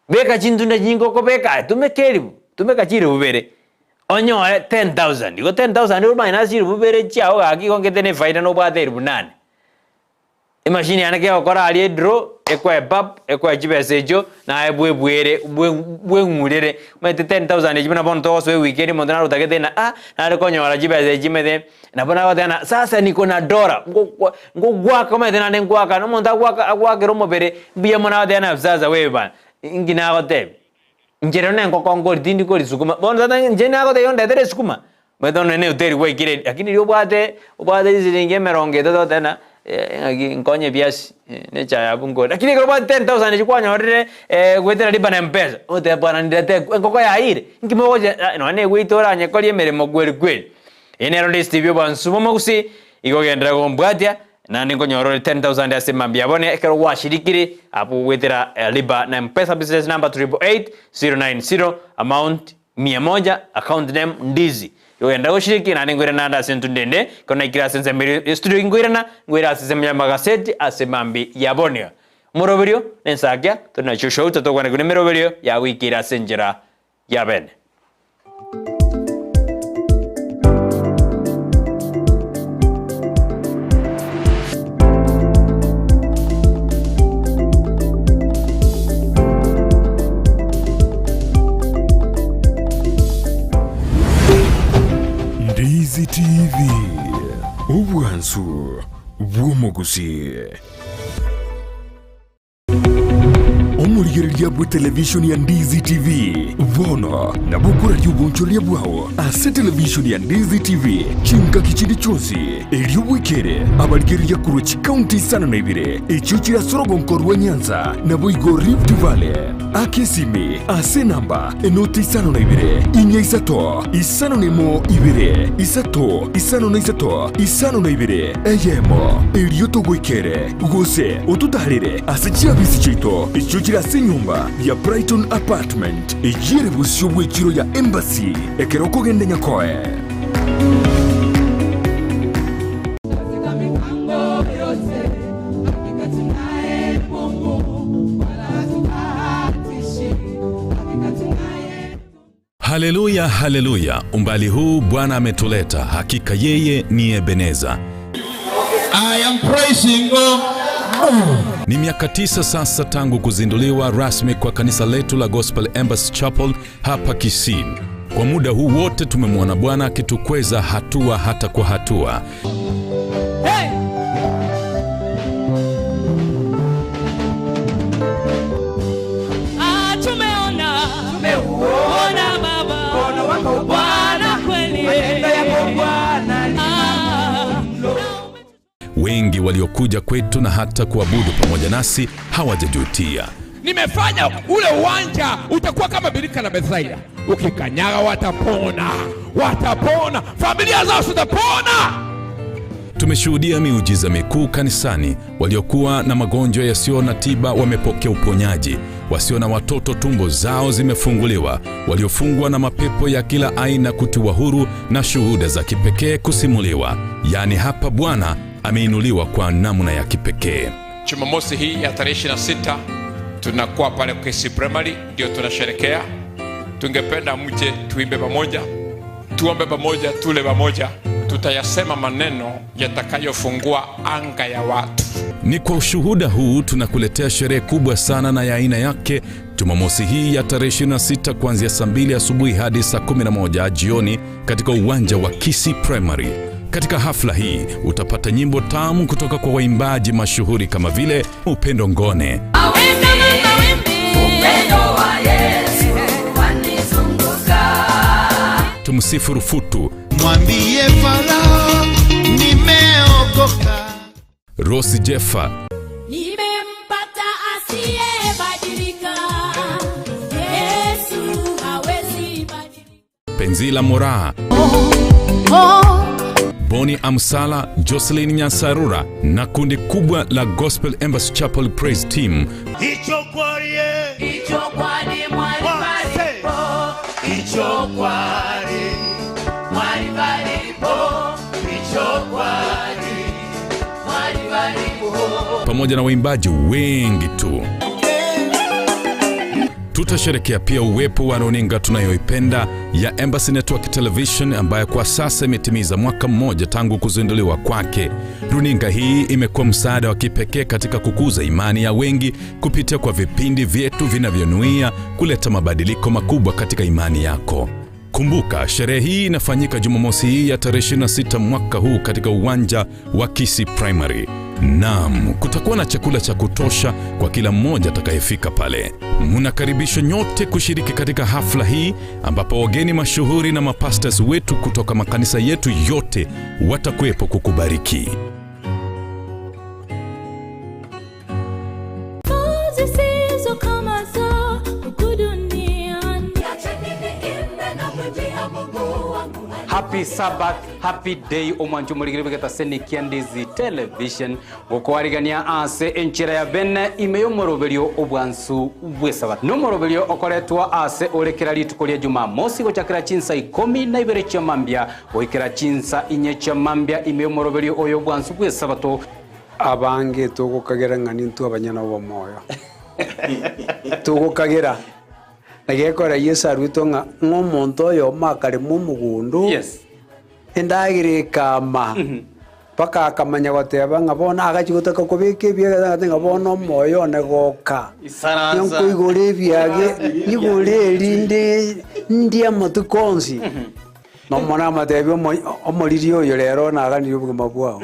beka chintunda nyinge okobeka aye tumeka elifu tumeka chilifu bibere onyore 10,000 igo 10,000 oromanye nase chilifu bibere chiago gaki igo ngete ne efaida nobwate elifu nane. Emashini yane kegokora aria edraw, ekoe pap, ekoe chibesa echio, naye bwebwere bwe bweng'urere. Omanyete 10,000 echi buna bono togosoa ewikendi omonto naro otagete ng'a ah, nare konyora chibesa echi omanyete, nabo nagoteba ng'a sasa niko na dora, ngokwa ngogwaka omanyete naende ngwaka, na omonto agwaka agwakera omobere, mbuya mono agoteba ng'a sasa wewe bana, inki nagotebia, inche rero nenkoko nkori tindi kori sukuma, bono tata inche nagotebia ondetere esukuma. Omanyete onye ne hoteli gwaikire lakini riria obwate obwate chisiringi emerongo etato ogoteba ng'a ng'aki nkonye ebiasi na echae abwo nkore. Lakini ekero obwate 10,000 echio kwanyorire goetera lipa na mpesa, ogoteba bwana nirete engoko yaiyire, inki mogochia nonya na egoita oranyekorie emeremo kweri kweri. Eye nero DSTV obwansu bw'omogusii, igo genderera gombwatia, naende nkonyora ore 10,000 ase mambia abone ekero gwashirikire abwo goetera lipa na mpesa business number 888090 amount Mia moja, account name, Ndizi. Igo goshiriki naende nkoirana naende ase entundu ende, ekero naikire ase ensemo eria y'estudio inkoirana, nkoira ase ensemo y'amagaseti ase mambi ya bonia. Omoroberio na ensakia tore nachio shouta tokwanekwa nemeroberio ya goikeira ase enchera ya bene. Ndizi TV, obwansu bw'omogusii. Omorigereria bw'etelevishoni ya Ndizi TV bono nabo okoraria obonchoreria bwao ase televishoni ya Ndizi TV chingaki chinde chionsi, erio bwekere abarigereria korwa chikaunti isano na ibere echio chire ase orogonko rwa Nyanza naboigo Rift Valley. Aka esimi ase enamba enoti isano na ibere, inya isato, isano na emo ibere, isato, isano na isato, isano na ibere, eyemo, erio togoikere, gose ototaarere ase chiabisi chiaito echio chire ase enyomba ya Brighton Apartment, eyio ere bosio bw'echiro ya Embassy, ekero okogenda Nyakoe. Katika mipango yote, hakika tunaye Mungu, wala hatubahatishi. Hakika tunaye Haleluya, haleluya! Umbali huu Bwana ametuleta, hakika yeye ni Ebeneza. I am praising God. Ni miaka 9 sasa tangu kuzinduliwa rasmi kwa kanisa letu la Gospel Embassy Chapel hapa Kisii. Kwa muda huu wote tumemwona Bwana akitukweza hatua hata kwa hatua. Hey! Ah, tumeona, tumeuona Baba. Wengi waliokuja kwetu na hata kuabudu pamoja nasi hawajajutia. Nimefanya ule uwanja utakuwa kama birika la Bethsaida, ukikanyaga watapona, watapona, familia zao zitapona. Tumeshuhudia miujiza mikuu kanisani. Waliokuwa na magonjwa yasiyo na tiba wamepokea uponyaji, wasio na watoto tumbo zao zimefunguliwa, waliofungwa na mapepo ya kila aina kutiwa huru, na shuhuda za kipekee kusimuliwa. Yaani hapa Bwana ameinuliwa kwa namna ya kipekee. Jumamosi hii ya tarehe 26 tunakuwa pale Kisii Primary, ndio tunasherekea. Tungependa mje tuimbe pamoja, tuombe pamoja, tule pamoja. Tutayasema maneno yatakayofungua anga ya watu. Ni kwa ushuhuda huu tunakuletea sherehe kubwa sana na ya aina yake Jumamosi hii ya tarehe 26 kuanzia saa 2 asubuhi hadi saa 11 jioni katika uwanja wa Kisii Primary. Katika hafla hii utapata nyimbo tamu kutoka kwa waimbaji mashuhuri kama vile Upendo Ngone, Tumsifu Rufutu, Mwambie Farao nimeokoka. Rosi Jeffa, Nimempata asiyebadilika, Yesu hawezi badilika. Penzila Moraa, Boni Amsala, Jocelyn Nyasarura na kundi kubwa la Gospel Embassy Chapel Praise Team. Pamoja na waimbaji wengi tu. Tutasherekea pia uwepo wa runinga tunayoipenda ya Embassy Network Television ambayo kwa sasa imetimiza mwaka mmoja tangu kuzinduliwa kwake. Runinga hii imekuwa msaada wa kipekee katika kukuza imani ya wengi kupitia kwa vipindi vyetu vinavyonuia kuleta mabadiliko makubwa katika imani yako. Kumbuka, sherehe hii inafanyika Jumamosi hii ya tarehe 26 mwaka huu katika uwanja wa Kisii Primary. Naam, kutakuwa na chakula cha kutosha kwa kila mmoja atakayefika pale. Mnakaribishwa nyote kushiriki katika hafla hii ambapo wageni mashuhuri na mapastors wetu kutoka makanisa yetu yote watakuwepo kukubariki. Zisizo kama za huku duniani. Happy Sabbath, happy day omwancho morigere begeta senikia Ndizi Television gokwarigania ase enchera ya bene ime yomoroberio obwansu bwe sabato nomoroberio okoretwa ase orekera rituko ria Jumamosi gochakera chinsa 12 chia mambia goikera chinsa 4 chia mambia ime yomoroberio oyo obwansu bwe sabato. Abange tugukagera ng'ani ntwe abanyana bo moyo tugukagera na gekora Yesu arwitwo ng'a ng'omonto oyo makarema omogondo endagera ekama mpaka akamanya goteba ng'a bono agachi gotaka kobeka ebiaga ng'a bono omoyo one goka. Isaransa. Nyankoigora ebiage igora erinde ndi amatuko onsi nomona amatebi omoriri oyo rero naganirie obogima bwao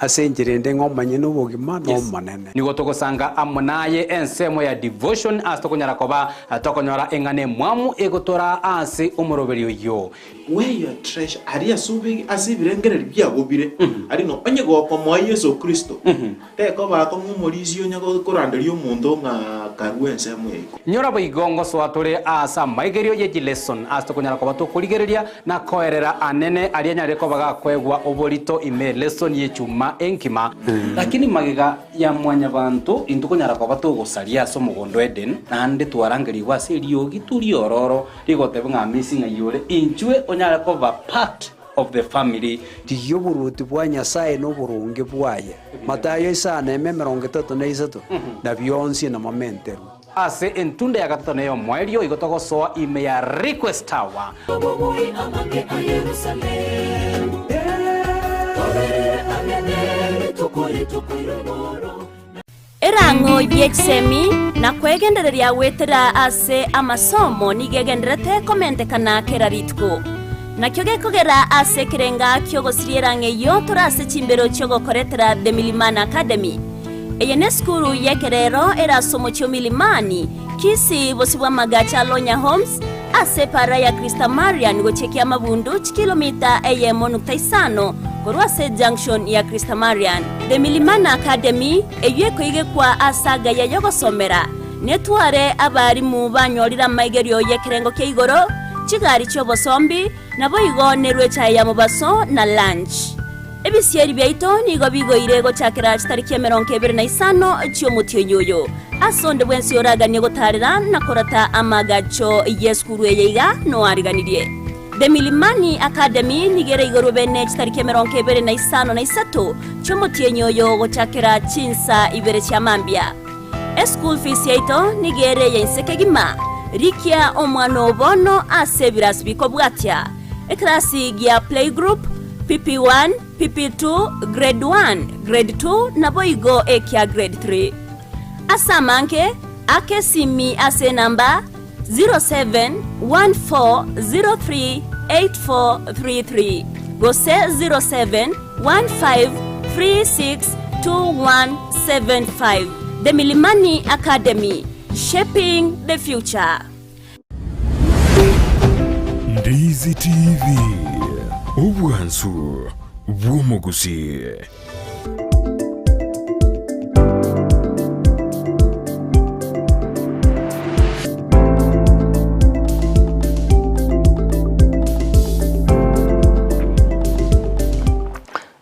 ase enchera ende ng'omanye na obogima na omonene. Nigo togosanga amo naye ensemo ya devotion ase tokonyara koba tokonyora eng'ana emwamu egotora ase omoroberi oyo. Where your treasure ari ase ase ebirengereri biago bire ari no onye gokomoa Yesu Kristo teko bakong'umorisia onye koranderia omonto ng'a karua ensemo eko. Nyora boigongo soa tore ase amaigerio ye jileson ase tokonyara koba tokorigereria na koerera anene aria nyare koba gakoegwa oborito ime lesson ye chuma enkima. Lakini magega ya mwanyabanto intukonyara koba togosaria ase omogondo Eden naende twarangerigwa ase eriogi turiororo rigoteba ng'a misi ng'a yore inchwe onyare koba part of the family. Rigia oboruoti bwa Nyasaye na oboronge bwaye Matayo isano eme 33 na bionsi na mamenterwe. Ase entunda ya gatato neyo mwerio igo togosoa ime ya request tower. Erang'o yekisemi na kwegendereria gwetera ase amasomo nigegenderete komentekana kera rituko nakio gekogera ase ekerenga kiogosiria erang'o eyio torase chimbero chiogokoretera The Milimani Academy eye ne esukuru yekerero erasomo chio Milimani Kisii bosi bwa magacha Lonya Homes ase para ya Krista Marian gochekia mabundu chikilomita eyemo nukta isano. Korwa ase junction ya Christamarian. The Milimani Academy, eyio ekoigekwa ase agaya y'ogosomera, netware abarimu banyorire amaigerio y'ekerengo kia igoro, chigari chi'obosombi, naboigo nerwe echae ya mobaso na lunch. Ebisieri biaito nigo bigoire gochakera chitariki emerongo ebere na isano chi'omotienyi oyo. Ase onde bwensi oraganie gotaarera na korata amaagacho y'esukuru eye iga noariganirie. The Milimani Academy nigo ere igoro bene chitariki emerongo ebere na isano na isato chi'omotienyi oyo gochakera chinsa ibere chia mambia. Eschool fees yaito nigo ere eya inse kegima. Rikia omwana oo bono ase ebirasi bikobwatia, ekerasi gia playgroup, PP1, PP2, Grade 1, Grade 2 naboigo ekia Grade 3. Ase amange, aka esimi ase enamba 0714038433 gose 0715362175. The Milimani Academy, shaping the future. Ndizi TV, obwansu bw'omogusii.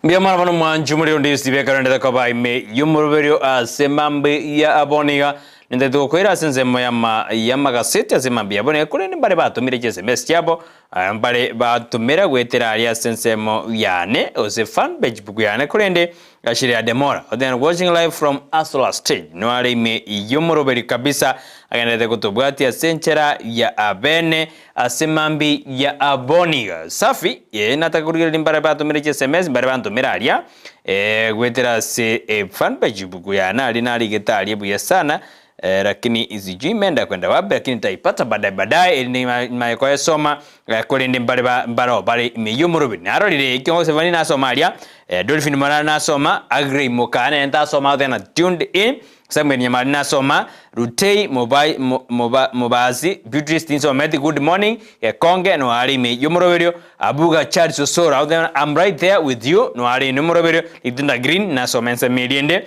Mbuya mono bono mwanchu muri onde ase ekarendete koba ime y'omoroberio ase mambi ya abwo iga nintagete gokoira ase ensemo y'ama y'amagaseti ase mambi yabo niga korende mbare batomire chiSMS chiabo Aya mbare batomera goetera aria ase ensemo yane, gose fan page buku yane, korende gachire Ademora. Othen watching live from Asola stage. Noare ime y'omoroberi kabisa agenderete gotobwatia ase enchera ya abene ase mambi ya aboniga. Safi, ee nataka korigereria mbare batomire chi sms mbare bantomera aria eh, goetera ase e fan page buku yane aria narigete aria buya sana Eh, lakini sijui imeenda kwenda wapi lakini nitaipata baadaye baadaye eri nimaye koyesoma eh, korende mbare ba- mbaro bare ime y'omoroberi narorire ekio Sevani nasoma aria eh, Dolphin Morara nasoma Agrey Mokane nere ntasoma then tuned in Samuel Nyamari nasoma Rutei Mobai Mo- Moba Mobasi Beatrice tinsometi good morning Gekonge noare ime y'omoroberio Abuga Charles Osoro out there I'm right there with you noare ime y'omoroberio Litinda Green nasoma ensemo eria ende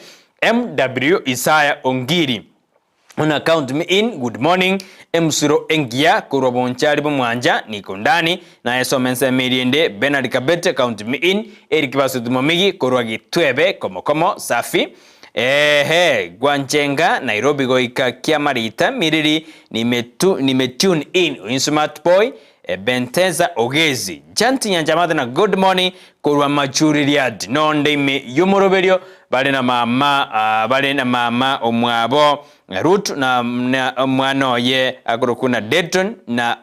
MW Isaya Ongiri Una count me in good morning Emsuro engiya korwa bonchari bomwancha niko ndani naye soma ensemo eria ende Bernard Kabete count me in Eric Basuti Momigi korwa Gitwebe komokomo safi Ehe Gwanchenga Nairobi goika Kiamarita Miriri nime nime tune in Oin smart boy Ebenteza Ogezi, Janti Nyanchamato na Good Morning korwa Machuririat nonde ime y'omoroberio bare na mama bare na mama omwabo Ruth na na omwana oye akorokwa na Dayton na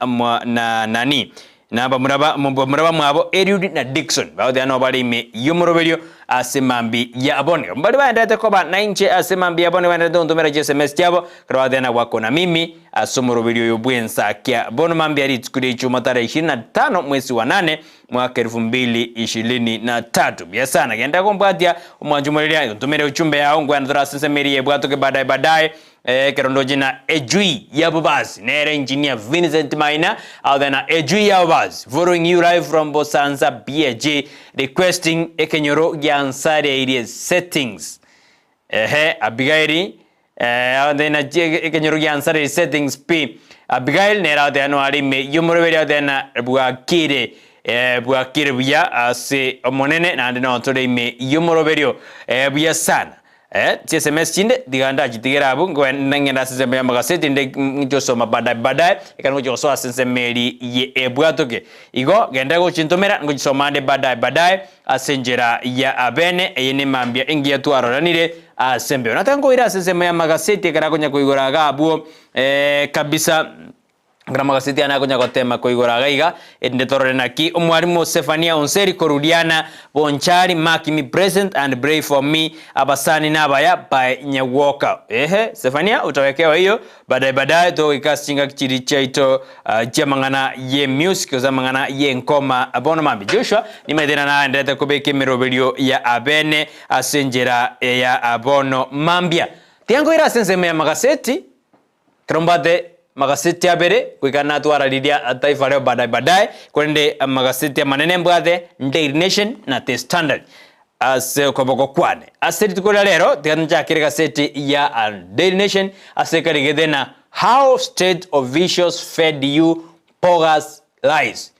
na nani na bamura bamura bamwabo Eliud na Dickson bagotebi nabo bare ime y'omoroberio ase mambia ya bono. Mbare baenderete koba nainche ase mambia ya bono baenderete gontomera chiSMS chiabo ekero bagoteba na gwako na mimi Ase omoroberio oyo bw'ensakia, bono mambia rituko ria ichuma tarehe ishirini na tano mwezi wa nane mwaka elfu mbili ishirini na tatu. Buya sana, genda gombwatia omwancho omoreria, ontomere ujumbe yao ngwena tore ase ensemo eria ebwatoke baadaye baadaye ekero ndoche na ejui ya bobasi nere engineer Vincent Maina out there na ejui ya bobasi following you live from Bosanza BAG requesting ekenyoro gia Nsareirie settings Ehe, Abigaili, eh, agotebi naki ekenyoro giansarire settings pi. Abigail nere agoteba noare ime y'omoroberi agoteba na bwakire, eh, bwakire buya ase Omonene naende noo tore ime y'omoroberio, eh, buya sana. Eh, chiSMS chinde tiga ndachitigere abwo nkoe ngende ase ensemo y'amagaseti nde nchosoma baadaye baadaye ekero ngochia gosoa ase ensemo eri ye ebwatoke. Igo genda gochintomera ngochisoma ande baadaye baadaye. Ase enchera ya abene, eye nemambia engiya twaroranire ase embeo. Nataka nkoire ase ensemo y'amagaseti ekero akonya koigora iga abwo eh, kabisa ekero amagaseti ane akonya gotema koigora iga iga, erinde torore naki omwalimu Sefania Onseri Korudiana Bonchari mark me present and pray for me abasani nabaya by Nyagwoka. Ehe, Sefania utawekewa hiyo Baadaye baadaye togoika ase chingaki chiria chiaito chi'amang'ana y'emusic gose amang'ana y'enkoma. Bono mambia Joshua nimaete ng'a nagenderete kobeka emeroberio ya abene ase enchera ya bono mambia. Tiga nkoire ase ensemo y'amagaseti ekero mbwate. Amagaseti abere goika natwara riria Taifa Leo baadaye baadaye, korende amagaseti amanene mbwate Daily Nation na The Standard ase okoboko kwane. Ase rituko ria rero tiga nchakere egaseti ya Daily Nation ase ekarigete na How State Officials Fed You Bogus Lies.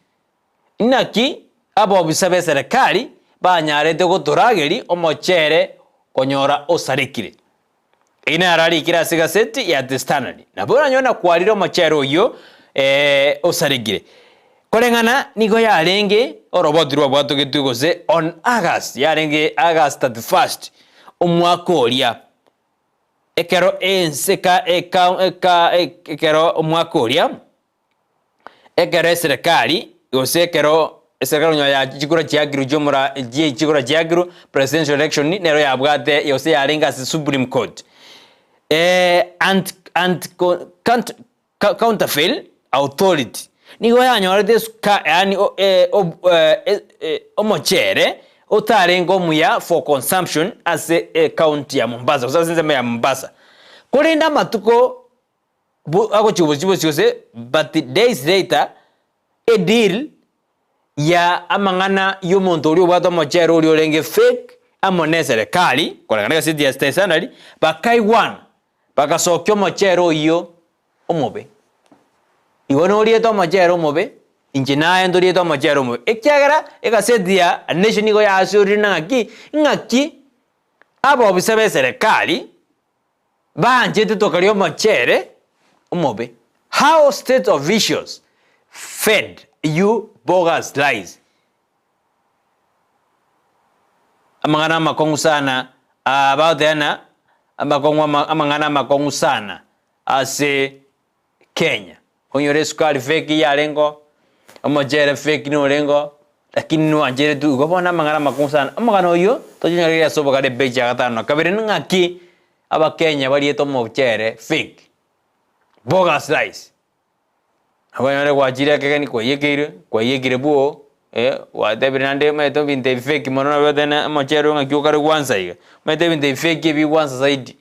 Inaki abobisa b'eserekari banyarete gotorageria omochere konyora osarekire? Eyio naro arikire ase egaseti ya The Standard. Nabo oranyore na kwarire omochere oyio osarekire. Koreng'ana nigo yarenge oroboti rwabwatogetwe gose on August, yarenge August 31st omwaka oria, ekero ense eka eka eka ekero omwaka oria. Ekero eserekari, gose ekero eserekari onye ya chikura chiakirwe chiomora chie chikura chiakirwe, presidential election nero yabwate gose yarenge ase supreme court. Anti anti co count counterfeit authority nigo yanyorete esuka yaani omochere otarenge omuya for consumption ase ecounty ya Mombasa gose ase ensemo ya Mombasa. Korende amatuko agochia bosio bosio gose but days later a deal ya amang'ana ya omonto oria obwate omochere oria orenge fake amo na eserekari koreng'ana egaseti ya The Standard bakaigwana bagasokia omochere oyio omobe. Igo noriete omochere omobe inche naye ntoriete omochere omobe ekiagera egaseti ya Nation nigo yasiorire na ng'aki ng'aki abobisa ba eserekari Baanchete tokaria omochere omobe. How state officials fed you bogus lies. Amang'ana amakong'u sana aa bagoteana amakong'u amang'ana amakong'u sana ase Kenya. Onyore esukari fake yarengeo, omochere fake norengeo, lakini nwancheretwe igo bono amang'ana amakong'u sana. Omogano oyio tochonyoreire ase obogare epeji ya gatano na kabere ng'aki abakenya bariete omochere fake, bogus rice. Nabo onyore gwachire ekegeni kwaiyekeirwe, kwaiyekire bwoo. Gwatebire naende omanyete ebinto ebi fake mono nabo otebe ng'a omochere oyo ng'aki okare gwansa iga, omanyete ebinto ebi fake ebi gwansa zaidi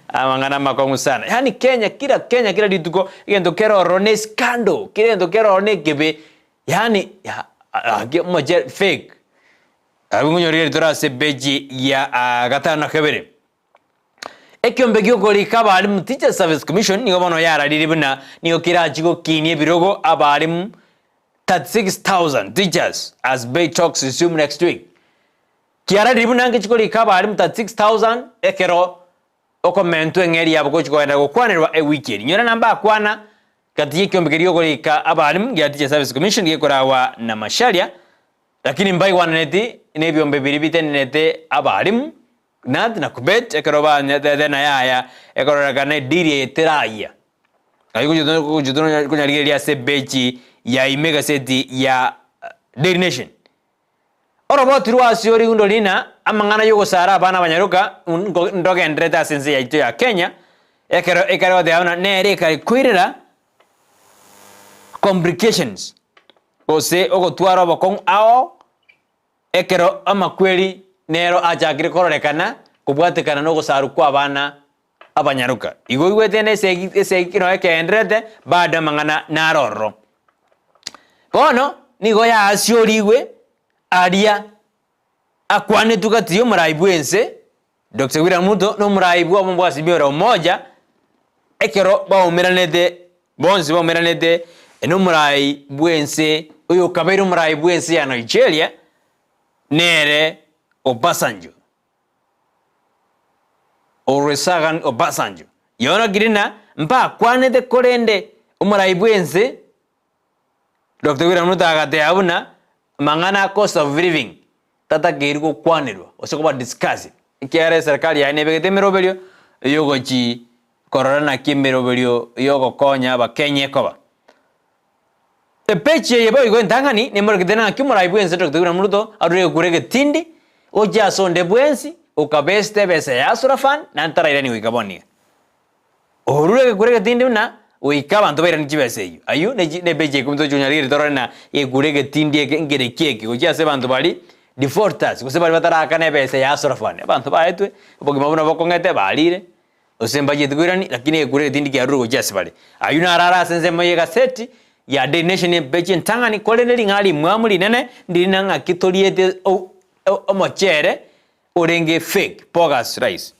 amang'ana amakong'u sana. Yaani Kenya kira Kenya kera rituko egento kere ororo ne escandal, kera egento kere ororo na ekebe, yaani ya gaki omochere fake. Abwo nkonyorire tore ase epeji ya gatano na kabere. Ekiombe gi'okorika abalimu Teachers Service Commission nigo bono yararire buna nigo kerachie gokinia ebirogo abalimu 36,000 teachers as bay talks resume next week. Kiararire buna ngechi korika abalimu 36,000 ekero okomentwa eng'eri yabo gochi kogenda gokwanerwa ewiki eri. Nyora namba akwana gati y'ekiombe keria gi'okorika abalimu gia Teachers Service Commission gekorawa na Macharia lakini mbaigwananeti nebiombe biria bitenenete abalimu Nath na Kubet ekero banyetete na yaya ekororekana ediri eye terayia. Ayio gochia konyarigereria ase epeji ya ime egaseti ya Daily Nation. Oroboti rwa ase origundo rina amang'ana y'ogosara abana abanyaroka ndogendererete ase ense yaito ya Kenya ekero ekare goteba buna nere ekare koirera complications gose ogotwara obokong'u ao Ekero amakweri nero achakire kororekana kobwatekana nogosarwa kw'abana abanyaroka. Igo oigwete na esegi esegi nonya ekeenderete bado amang'ana naro ororo. Bono nigo yaasiorigwe aria akwanetwe gati y'omorai bw'ense Doctor William Ruto na omorai bw'obomo bwa Azimio la Umoja ekero baumeranete bonsi baumeranete na omorai bw'ense oyokabeire omorai bw'ense ya Nigeria nere Obasanjo Olusegun Obasanjo. Yono ng'a mbakwanete korende omorai bw'ense Doctor William Ruto agateba buna amang'ana a cost of living tatakeiri gokwanerwa gose koba discussed ekiagera eserekari yaye nebegete emeroberio yogochi korora naki emeroberio yogokonya abakenya ekoba. Epeji eye boigo entang'ani nemorekete naki omorai bwense Doctor William Ruto arure gekura egetindi gochia ase onde bwensi okabesete ebesa ya Hustler Fund naende tarairani goika bono iga. Orure egekura egetindi buna goika abanto bairanie chibesa eyio. Ayio ne chi ne epeji ya ikomi tochi konyora rigerio torore na egekura egetindi eke nkereki eke gochia ase abanto baria defaulters gose baria batarakana ebesa ya Hustler Fund. Abanto baetwe obogima buna bokong'ete barire. Gose mbacheti koirani, lakini egekuro egetindi kiarure gochia ase bare. Ayio naro are ase ensemo y'egaseti ya Daily Nation epeji entang'ani, korende ring'ana rimwamu rinene ndiri na ng'aki toriete omochere orenge fake, bogus rice.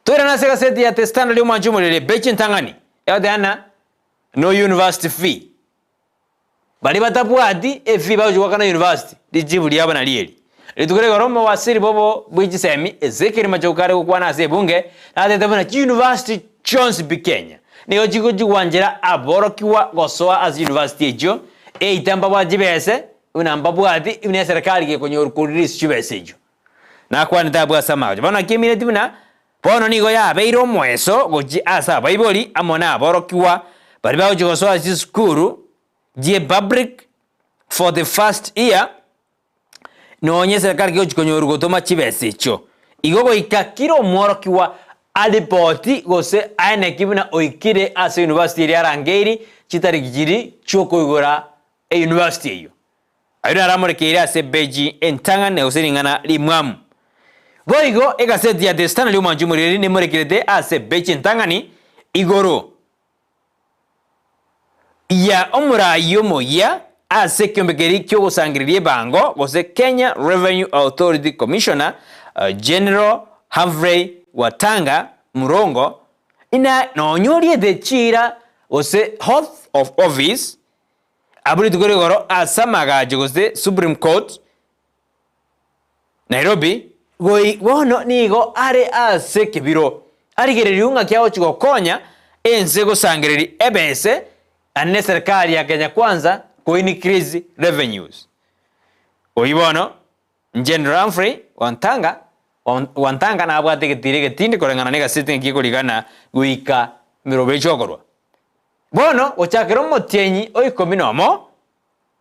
Toirane ase egaseti ya The Standard omwanche omorere epeji entang'ani, egoteba ng'a no university fee. Baria batabwati efee bagochia goakana university, richibu riabo nario eri. Rituko rigoro omowasiri bobo bwe chisemi Ezekiel Machogu kare gokwana ase ebunge, natebete buna chiuniversity chionsi pi Kenya nigo chigochia gwanchera aborokigwa gosoa ase university echio, eita mbabwate chibese buna mbabwati buna eserekari gekonyorwa ko release chibesa echio. Nakwanete abwo ase amagocho. Bono naki emineti buna bono nigo yabeire omoeso gochia ase abaibori amo na aborokigwa baria bagochia gosoa ase chisukuru chie public for the first year, nonye eserekari kegochia konyorwa gotoma chibesa echio. Igo goika kera omworokigwa aripoti gose aeneki buna oikire ase university eria arangeiri chitariki chiria chiokoigora euniversity eyio. Ayio naramorekeire ase epeji entang'ani gose ring'ana rimwamu. Boigo egaseti ya The Standard y'omwanchi omoriri nemorekerete ase epeji entang'ani igoro ya omoraai omoyia ase ekiombe keria ki'ogosangereria ebango gose Kenya Revenue Authority Commissioner General Humphrey Watanga Murongo ina nonya oriete chiira gose Oath of Office Abwo rituko rigoro ase amagacho gose Supreme Court, Nairobi, goi bono nigo are ase ekebiro arigereriwe ng'aki agochi gokonya ense gosangereria ebese ande ne serikali ya Kenya Kwanza ko increase revenues. Oyio bono General Humphrey Wantanga Wantanga nabwate egetiro egetindi koreng'ana na egaseti ng'aki ekorigana goika emerobo echi okorwa. Bono gochakera omotienyi o ikomi nomo,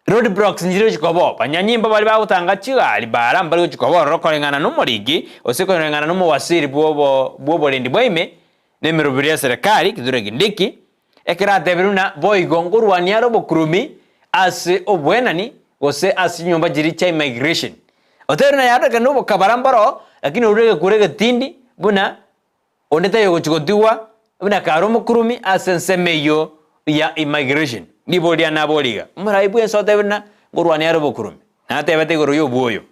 road blocks nchire gochia koba oo. Banyanyimbo baria bagotanga chigari bara mbari gochia koba ororo koreng'ana nomoriki gose koreng'ana nomowasiri bw'obo bw'oborendi bwa ime na emeroberi ya serikali Kithure Kindiki, ekero atebire buna boigo nkorwania are obokurumi ase obwenani gose ase chinyomba chiria chia immigration. Otebire buna yarorekana obokabara mboro lakini orure egekuro egetindi buna Onde taiyo ogochia gotigwa buna kare omokurumi ase ensemo eyio ya immigration. Ribori riane nabori iga, omorai bw'ense otebire ng'a nkorwania are obokurumi, natebete igoro y'obwoyo.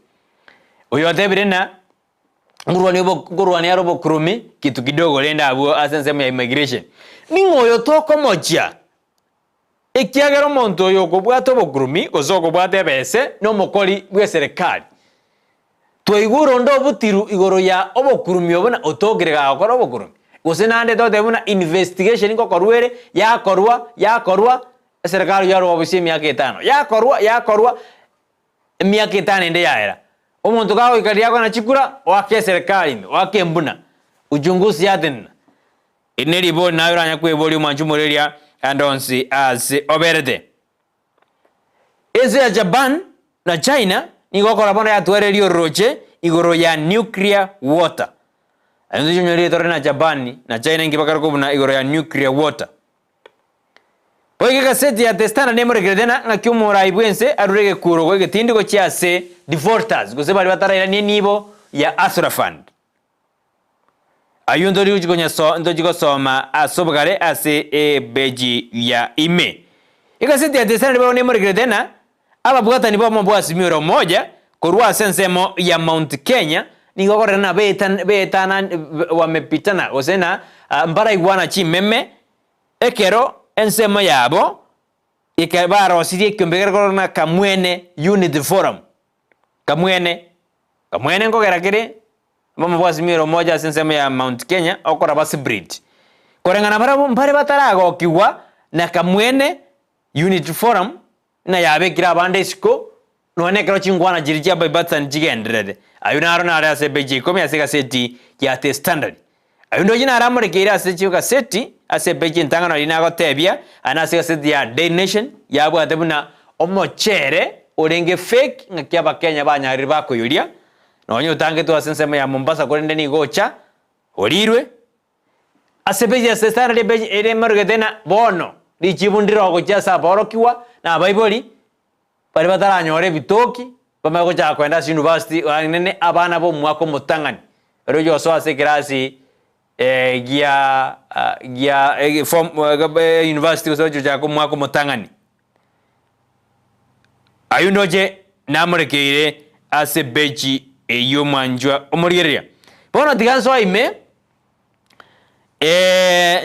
Oyo otebire ng'a nkorwania obo nkorwania are obokurumi kitu kidogo rende abwo ase ensemo ya immigration. Ning'o oyo tokomochia? Ekiagera omonto oyo okobwata obokurumi gose okobwata ebese nomokori bw'eserekari. Twaigure onde obutiru igoro ya obokurumi obo na otokire gagokora obokurumi. Gose naende totebe buna investigation ngokorwa ere, yakorwa, yakorwa, eserekari yarwa bosia emiaka etano, yakorwa, yakorwa, emiaka etano ende yaera. Omonto kagoika riria akona chikura, oake eserekari ime, oake embuna, uchunguzi yatenena. Eri neribori naye oranye kweboria omwanchi omoreria ande onsi aase oberete. Ense ya Japan na China nigo okora bono yatwereria ororoche igoro ya nuclear water. Aye ntochi onyore rieta ore na Japan na China inki bakare kobuna igoro ya nuclear water. Boigo egaseti ya The Standard nemorekerete na ng'aki omorai bw'ense arure egekurogo egetindi gochia ase defaulters gose baria batarairanie enibo ya Hustler Fund. Ayio ntori gochia konyaso ntochi gosoma ase obogare ase ebeji ya ime. Egaseti ya Tesana ribago nemorekerete ng'a ababwatani b'omo bwa Azimio la Umoja korwa ase ensemo ya Mount Kenya nigo okorora ng'a beetan beetana wamepitana gose ng'a mbaraigwana chimeme ekero ensemo yabo eke barosirie ekiombe ekere korora ng'a Kamwene Unity Forum Kamwene Kamwene nkogera kere Obomo bwa Azimio la Umoja ase ensemo ya Mount Kenya okoraba Sibrid. Koreng'ana barabwo mbare bataragokigwa na Kamwene Unity Forum ng'a yabekire abande isiko nonya nekero chinkwana chiria chia bipartisan chigendererete. Ayio naro nare ase epeji ya ikomi ase egaseti ya The Standard. Ayio ndoche naro amorekeire ase chigaseti ase epeji entang'ani aria nagotebia aya nase egaseti ya Daily Nation yabwate buna omochere orenge fake ng'aki abakenya banyarire bakoyoria Nonya otangetwe ase ensemo ya Mombasa korende nigo ocha orirwe ase epeji ya Standard epeji ere emerogete ng'a bono richibu ndire gochia ase aborokigwa na abaibori baria bataranyora ebitoki bamanye gochaka kogenda ase university nene abana ba omwaka omotang'ani baria ochi gosoa ase ekerasi. Gia gia form university gose bachi gochaka omwaka omotang'ani. Ayio ndoche namorekeire ase ebechi eyio omwanchwa omorigereria. Bono tiga nsoe ime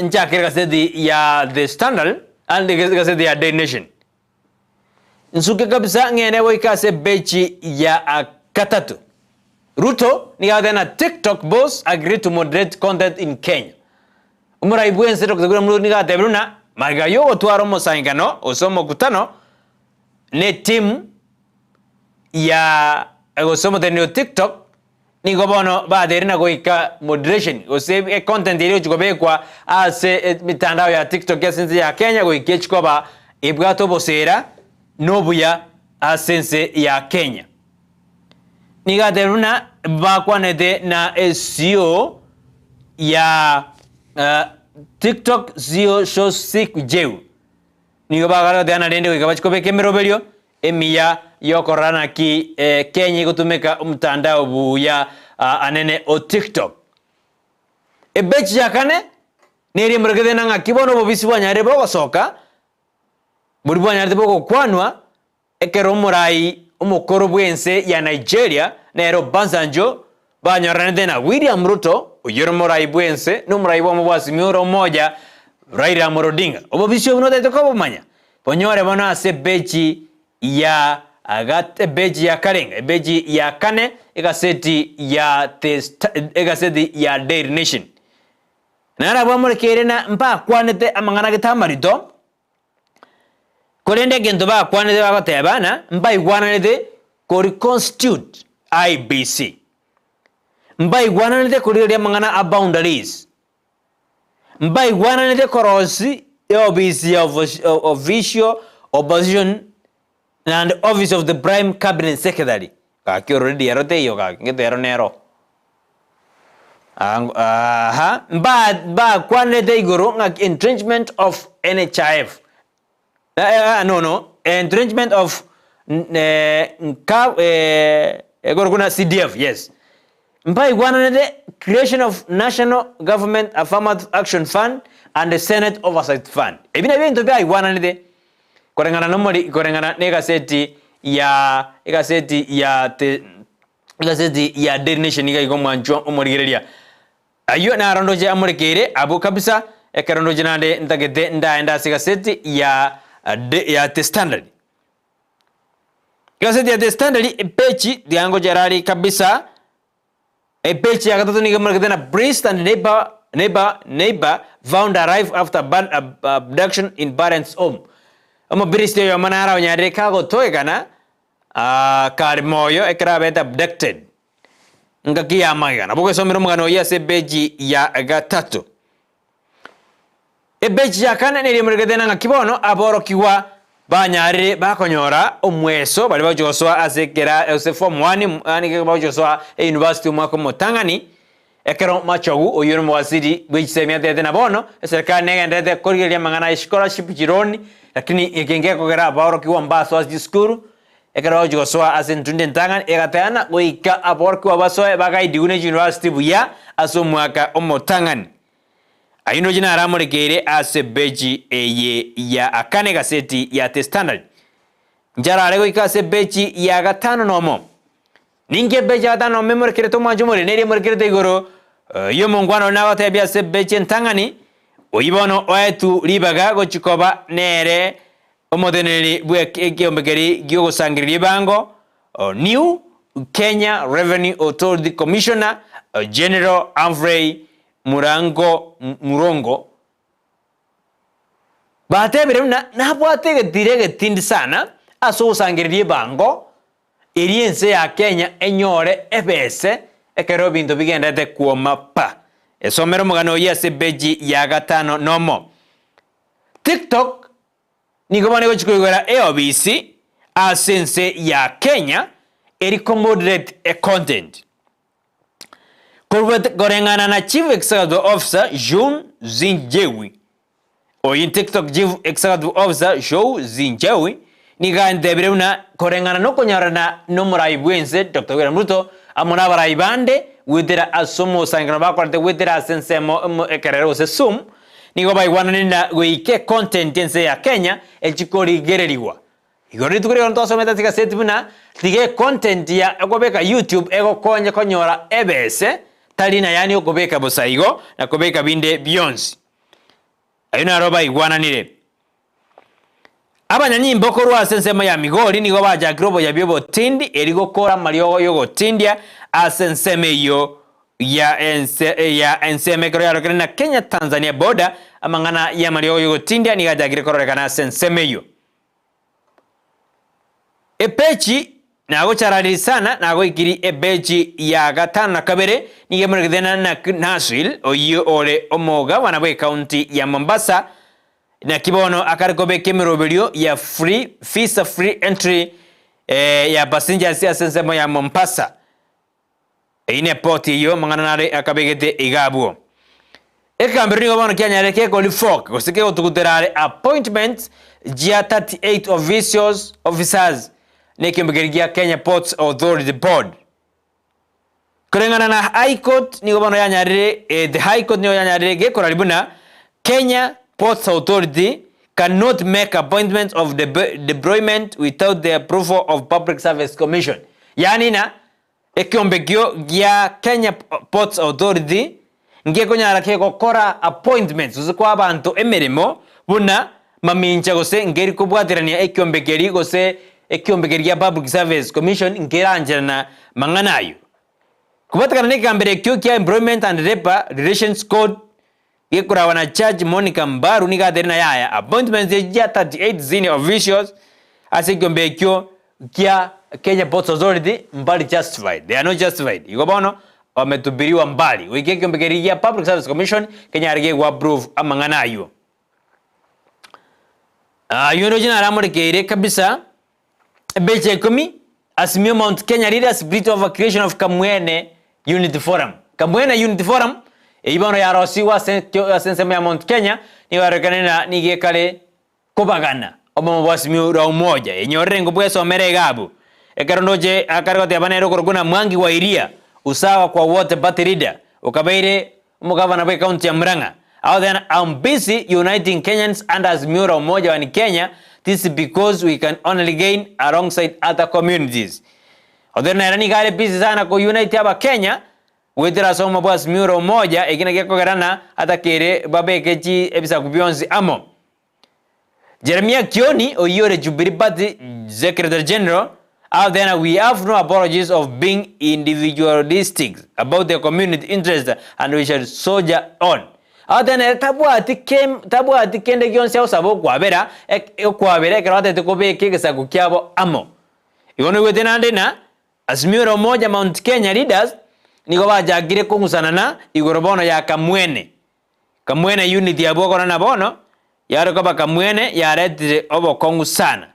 nchakere egaseti ya The Standard and egaseti ya Daily Nation. Nsuke kabisa ng'ende goika ase ebechi ya gatato. Ruto nigo agoteba na TikTok boss agree to moderate content in Kenya. Omorai bwense Dr. William Ruto nigo atebire buna magega yogotwara omosankano gose omokutano ne etimu ya gose omoteneneri o TikTok Nigo bono bateire na goika moderation gose econtent eria egochi kobekwa ase emitandao ya TikTok ase ense ya Kenya goika echi koba ebwate obosera na obuya ase ense ya Kenya. Nigo atebire buna bakwanete na CEO ya TikTok CEO Shosik Jew. Nigo bagare goteba na rende goika bachie kobeka emeroberio emiya y'okorora naki Kenya egotumeka omotandao buya anene o TikTok. Ebechi ya kane neri emorekete na ng'aki bono obobisi bwanyarire bogosoka, boria bwanyarete bogokwanwa ekero omorai omokoro bw'ense ya Nigeria nere Obasanjo banyoranete na William Ruto oyio ore omorai bw'ense na omorai bwamo bwa Azimio la Umoja Raila Amolo Odinga. Obobisi obwo notagete kobomanya? Bonyore bono ase ebechi ya ebechi ya karenga ebechi ya kane egaseti ya The egaseti ya Daily Nation. Narabwo amorekeire na mbakwanete amang'ana gete amarito, Korende egento bakwanete bagoteba ng'a mbaigwananete ko reconstitute IEBC. Mbaigwananete korigereria amang'ana a boundaries. Mbaigwananete korosi eofisi ya official opposition and office of the prime cabinet secretary. Gaki already ero teiyo gaki ngete ero nero. Aha, mbakwanete igoro ng'a entrenchment of NHIF. No no, entrenchment of nka egoro na CDF, yes. Mbaigwananete creation of National Government Affirmative Action Fund and the Senate Oversight Fund. Ebi nabio ebinto biaigwananete koreng'ana nomori koreng'ana na egaseti ya egaseti ya the Egaseti ya Daily Nation iga igo omwanchwa omorigereria. Ayio naro ndoche amorekeire abwo kabisa, ekero ndoche naende ntagete ndaende ase egaseti ya ya The Standard. Egaseti ya The Standard epeji tiga ngochera aria kabisa, epeji ya gatato nigo emorekete na Priest and neighbor, neighbor, neighbor found alive after abduction in parents home. Omopriest oyomo naro onyarire kagotoekana Aa, kare moyo ekero abete abducted ngaki y'amagega. Nabo ogwesomera omogano oyio ase epeji ya gatato. Epeji ya kane neri emorekete na ng'aki bono aborokigwa banyarire bakonyora omweso baria bagochia gosoa ase ekera ase form one yaani ekero bagochia gosoa eyunivasiti omwaka omotang'ani, ekero Machogu oyio ore omowaziri bwe chisemi atebete na bono eserekari negendererete korigereria amang'ana ya scholarship chironi lakini eke ngekogera abaorokigwa mbasoa ase chisukuru ekero bagochia gosoa ase entunda entang'ani egateana goika aborokigwa basoe bagaidigwe ne chiuniversity buya ase omwaka omotang'ani. Ayio ndoche naramorekeire ase ebechi eye ya akane egaseti ya The Standard. Ncharare goika ase ebechi ya gatano nomo. Ninki ebeche ya gatano nomo emorekerete omwancho omoriri, neria emorekerete igoro y'omongwana oria nagotebia ase ebeche entang'ani, oyio bono oetwe ribaga gochia koba nere omoteneneri bw'ekeombe keria gi'ogosangereria ebango, New Kenya Revenue Authority Commissioner General Humphrey Murango Murongo, batebire buna nabwate egetiro egetindi sana ase ogosangereria ebango Erio ense ya Kenya enyore ebese ekero ebinto bigenderete kwoma pa. Esomere omogano oyio ase epeji ya gatano nomo. TikTok nigo bono egochia koigora eobisi ase ense ya Kenya eri komoderate econtent. Korwa koreng'ana na Chief Executive Officer Zhou Zinjewi, Oyo TikTok Chief Executive Officer Zhou Zinjewi nigo antebire buna koreng'ana nokonyorana nomorai bwense Doctor William Ruto amo nabarai bande. goetera ase omosangererekano bakorete goetera ase ensemo emo ekerero gose Zoom, nigo baigwananire na goika econtent ense ya Kenya echikorigererigwa. Igoro rituko riria twasomete ase egaseti buna tiga econtent ya okobeka YouTube egokonye konyora ebese tari na yaani okobeka bosa igo na kobeka binde bionsi. Ayio naro baigwananire. Abanyanyimbo korwa ase ensemo ya Migori nigo bachakire oboyabi obotindi erio gokora amariogo y'ogotindia ase ensemo eyio ya ense ya ensemo ekero yarokire na Kenya Tanzania border. Amang'ana y'amariogo y'ogotindia nigo achakire kororekana ase ensemo eyio. Epechi nagocharariri sana nagoikiri epechi ya gatano na kabere nigo emorekete na Naswil oyio ore omogavana bw'ecounty ya Mombasa naki bono akare kobeka emeroberio ya free visa free entry ya passengers ase ensemo ya Mombasa. Eyio nepoti eyio amang'ana nare akabegete iga abwo. Ekegambero nigo bono kianyarire kekori fork gose kegotugutera are appointments chia 38 officials, officers na ekiombe keria gia Kenya Ports Authority Board. Koreng'ana na High Court nigo bono yanyarire eh, the High Court nigo yanyarire gekorari buna Kenya Ports Authority cannot make appointments of deployment without the approval of Public Service Commission. Yaani na Ekeombe ekio gia Kenya Ports Authority ngekonyara kegokora appointments gose koa abanto emeremo buna mamincha gose nkeri kobwaterania ekiombe keri gose ekiombe keri gia Public Service Commission nkerancherana mang'ana ayio. Kobwatekana na ekegambero ekio kia Employment and Labour Relations Code gekoragwa na Judge Monica Mbaru nigo ateire na yaya appointments echi chia 38 senior officials ase ekiombe ekio kia Kenya Ports Authority mbari justified, they are not justified. Igo bono wametupiliwa mbali goika ekiombe keria gia Public Service Commission kenyare kegwa approve amang'ana aywo. Aywo ndoche naramorekeire kabisa ebeche ikomi Azimio Mount Kenya leaders split over creation of Kamwene Unity Forum. Kamwene Unity Forum eyio bono yarosigwe ase ase ensemo ya Mount Kenya nigo yarorekane na nigo ekare kobagana obomo bwa Azimio la Umoja enyorere ngobua esomere iga abwo. Ekero ndoche akare goteba nere okorokwa na Mwangi wa Iria usawa kwa wote party leader okabeire Omogavana bwe county ya Murang'a Out then I'm busy uniting Kenyans under Azimio la Umoja One Kenya, this is because we can only gain alongside other communities. Othere nere nigo are busy sana ko unite abakenya goetera ase obomo bwa Azimio la Umoja, eki nakio gekogera na atakere babeke chi ebisaku bionsi amo. Jeremiah Kioni, oyio ore Jubilee Party Secretary General, out there we have no apologies of being individualistic about the community interest and we shall soldier on. Out there nere tabwati kem tabwati kende gionsi agosaba okwabera ek okwabera ekero atagete kobeka egesaku kiabo amo. Igo noigwete naende ng'a Azimio la Umoja Mount Kenya leaders nigo bachakire kong'usanana igoro bono ya Kamwene. Kamwene unity abwo okora na bono yare koba kamwene yaretire obokong'u sana.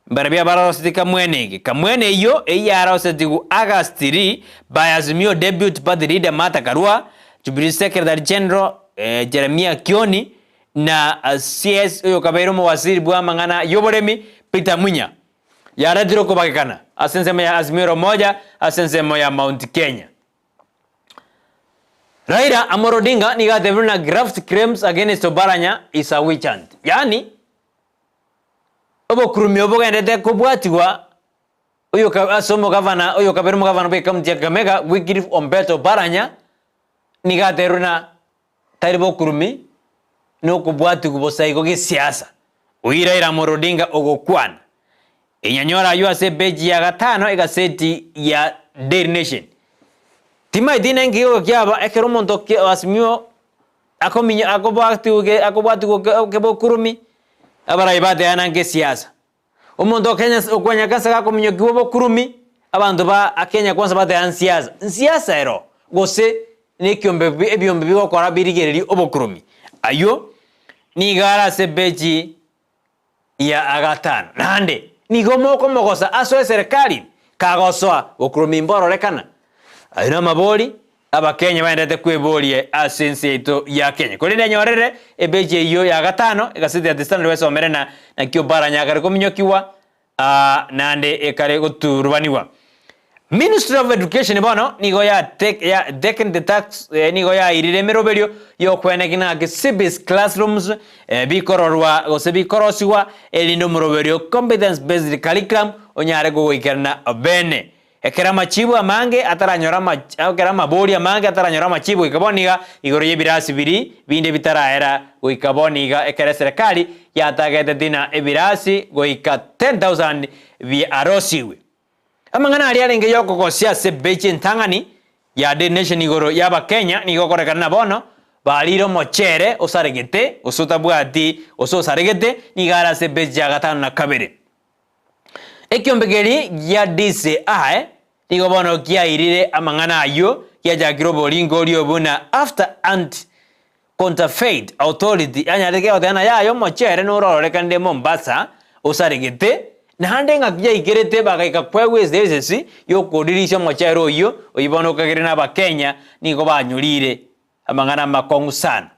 Mbarabio abaroseti kamwene eke. Kamwene eyio eyio yarosetigwe August 3 by Azimio Deputy Party Leader Martha Karua, Jubilee Secretary General Jeremiah Kioni na CS oyokabeire omowaziri bwa amang'ana yoboremi Peter Munya. Yaretire okobagekana ase ensemo ya Azimio la Umoja ase ensemo ya Mount Kenya. Raila Amolo Odinga nigo atebire buna graft claims against Oparanya is a witch hunt. Yaani obokurumi obo bogenderete kobwatigwa oyo ka ase omogavana oyo kabere omogavana bwe ekaunti ya Kakamega Wycliffe Ombeta Oparanya nigo atebirie buna tari bokurumi na okobwatigwa bosa igo gesiasa. Oyio Raila Amolo Odinga ogokwana. Enyanyore ayio ase epeji ya gatano egaseti ya Daily Nation. Timaeti nenki gegoka kiaba ekero omonto asimio akominyo akobwatigwe akobwatigwe kebokurumi abarai bateana nkesiasa. Omonto o Kenya okwanyaka ase gakominyokiwa obokurumi abanto ba Kenya kwanza bateana nsiasa. Nsiasa ero gose nekiombe ebiombe bigokora birigererie obokurumi. Ayio nigo are ase epeji ya agatano. Naende nigo mokomogosa asoe eserekari kagosoa gokurumia mbororekana. Ayio namabori Abakenya baendete kweboria ase ense yaito ya Kenya. Korende enyorere epeji eyio ya gatano egaseti ya The Standard wesomere na nakio Oparanya akare kominyokigwa aa naende ekare goturubanigwa. Ministry of Education bono nigo ya ya taken the task nigo yairire emeroberio y'okweneki naki CBC classrooms bikororwa gose bikorosigwa erinde omoroberio competence based curriculum onyare kogoikerana bene. Ekero amachibu amange ataranyora ama ekero amabori amange ataranyora amachibu goika bono iga igoro y'ebirasi biria binde bitaraera goika bono iga ekero eserekari yatagete tina ebirasi goika 10,000 biarosigwe. Amang'ana aria arenge y'okogosia ase ebechi entang'ani ya Daily Nation igoro y'Abakenya nigo okorekana na bono barire omochere osaregete gose otabwati gose osaregete nigo are ase ebechi ya gatano na kabere. Ekiombe keria gia DCI nigo bono kiairire amang'ana ayio giachakire oboringoria obwo na after anti Counterfeit Authority yanyarete kegoteba ng'a yaya omochere norororekanire Mombasa osaregete, naende engaki yaikerete bagaika koegwa esesesi yokoririsia omochere oyio, oyio bono okagere na abakenya nigo banyorire amang'ana amakong'u sana.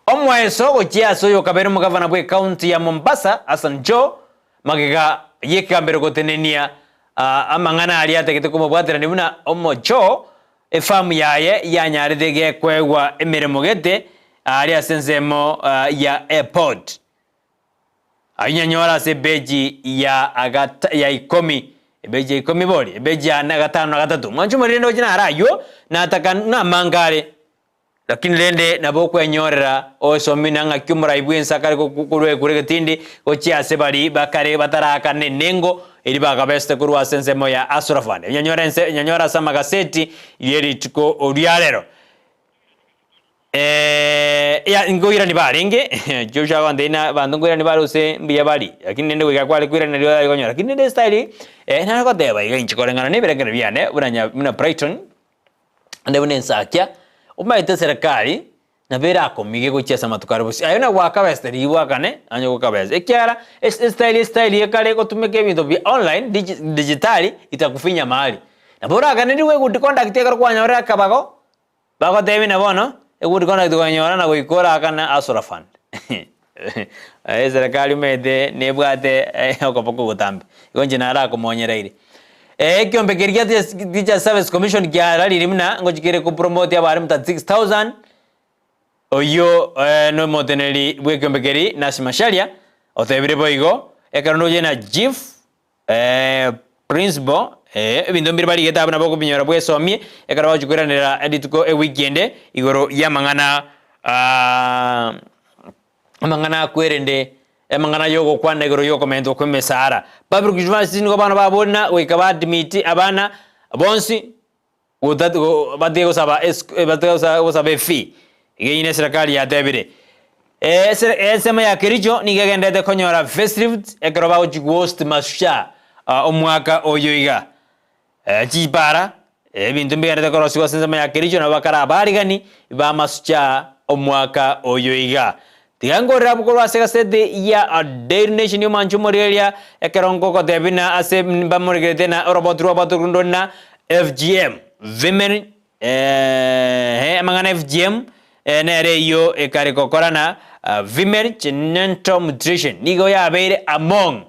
Omoeso gochia ase oyokabere omogavana bwe county ya Mombasa Hassan Joho magega yekegambero gotenenia amang'ana aria atagete komobwaterania buna omochoo Efamu yaye yanyarete gekoegwa emeremo gete aaria ase ensemo ya airport. Ayio nyanyore ase ebeji ya agata ya ikomi, ebeji ya ikomi bori, ebeji ya gatano na gatato. Mwanche omoriri rende gochia naro ayio, nataka namange are. Lakini rende nabo okwenyorera oesomina ng'aki omorai bw'ense akare korwa ekura egetindi gochia ase baria bakare bataraakana enengo eria bagabesete korwa ase ensemo ya Asurafani. Onyanyore ense onyanyore ase amagaseti ye rituko ria rero. Ya nkoirani barenge Joshua agontebia na abanto nkoirani bare gose mbuya bari, lakini rende goika kware koirana rirorio tari konyora. Lakini rende estyle nare goteba iga inche koreng'ana na ebirengererio biane buna nya buna Brighton. Naende buna ensakia, omanyete eserekari nabo erakomige gochia ase amatuko are bosio. Aye nagoaka besa riria bwakane onye goaka besa, ekiagera es estyle estyle ya kare gotumeka ebinto bia online digi digitali itakufinya mahali. Nabo oraganerigwe egood conduct ekero kwanyorire akabago, bagotebia buna bono, egood conduct kwanyora na goika orakane hustler fund. Eserekari omanyete nebwate okoboko ogotambe, igo inche narakomonyereire. Ekiombe keria gia Teachers Service Commission kiararirie buna ngochi kere kopromote abarimu 36,000, oyio nomoteneneri bw'ekiombe keria Nancy Macharia otebire boigo, ekero ndoche na Chief Principal ebinto mbire barigete abwo nabo okobinyora bwesomie ekero bagochia koiranera rituko ewiki ende igoro y'amang'ana amang'ana akwerende amang'ana y'ogokwana igoro y'okomentwa kw'emesara. Public universities nigo abana baborina goika ba admit abana bonsi batige gosaba batige gosaba efee, iga eyio neserekari yatebire. Ensemo ya Kericho nigo egenderete konyora facelift ekero bagochia gohost Mashujaa omwaka oyo iga. Chipara, ebinto mbigenderete korosigwa ase ensemo ya Kericho nabo bakare abarigani ba Mashujaa omwaka oyo iga. Tiga nkorere abwo korwa ase egaseti ya Daily Nation y'omwancho omorigereria ekero ngogotebia buna ase mbamorigerete na oroboti rw'abato rondore na FGM, Women Eeh amang'ana FGM nere eyio ekare gokora na Female Genital Mutilation nigo yabeire among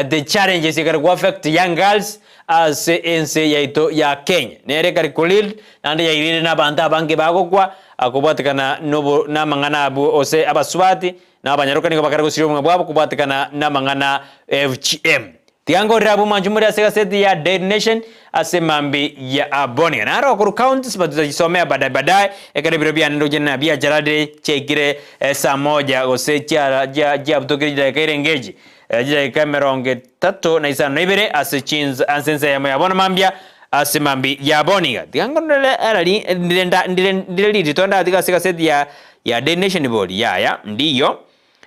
the challenges ekare go affect young girls ase ense yaito ya Kenya. Nere ekare ko lead naende yairire na abanto abange bagokwa kobwatekana nobo namang'ana abwo gose abasubati na abanyaroka nigo bakare gosiria obogima bwabo kobwatekana namang'ana FGM. Tiga nkorere abwo mwanche more ase egaseti ya Daily Nation ase mambi ya Abonia. Naro okorwa counties but tutachisomea baadaye baadaye ekero ebiro biane ndoche na biachararire chiaikire saa moja gose chia chia chiabutokire chidakika erenge echi chidakika emerongo etato na isano na ibere ase chins ase ensa eyemo ya bono mambia ase mambi ya bono iga. Tiga nkorere erari ndire nda ndire ndire ririto ndatiga ase egaseti ya ya Daily Nation bori yaya ndiyo.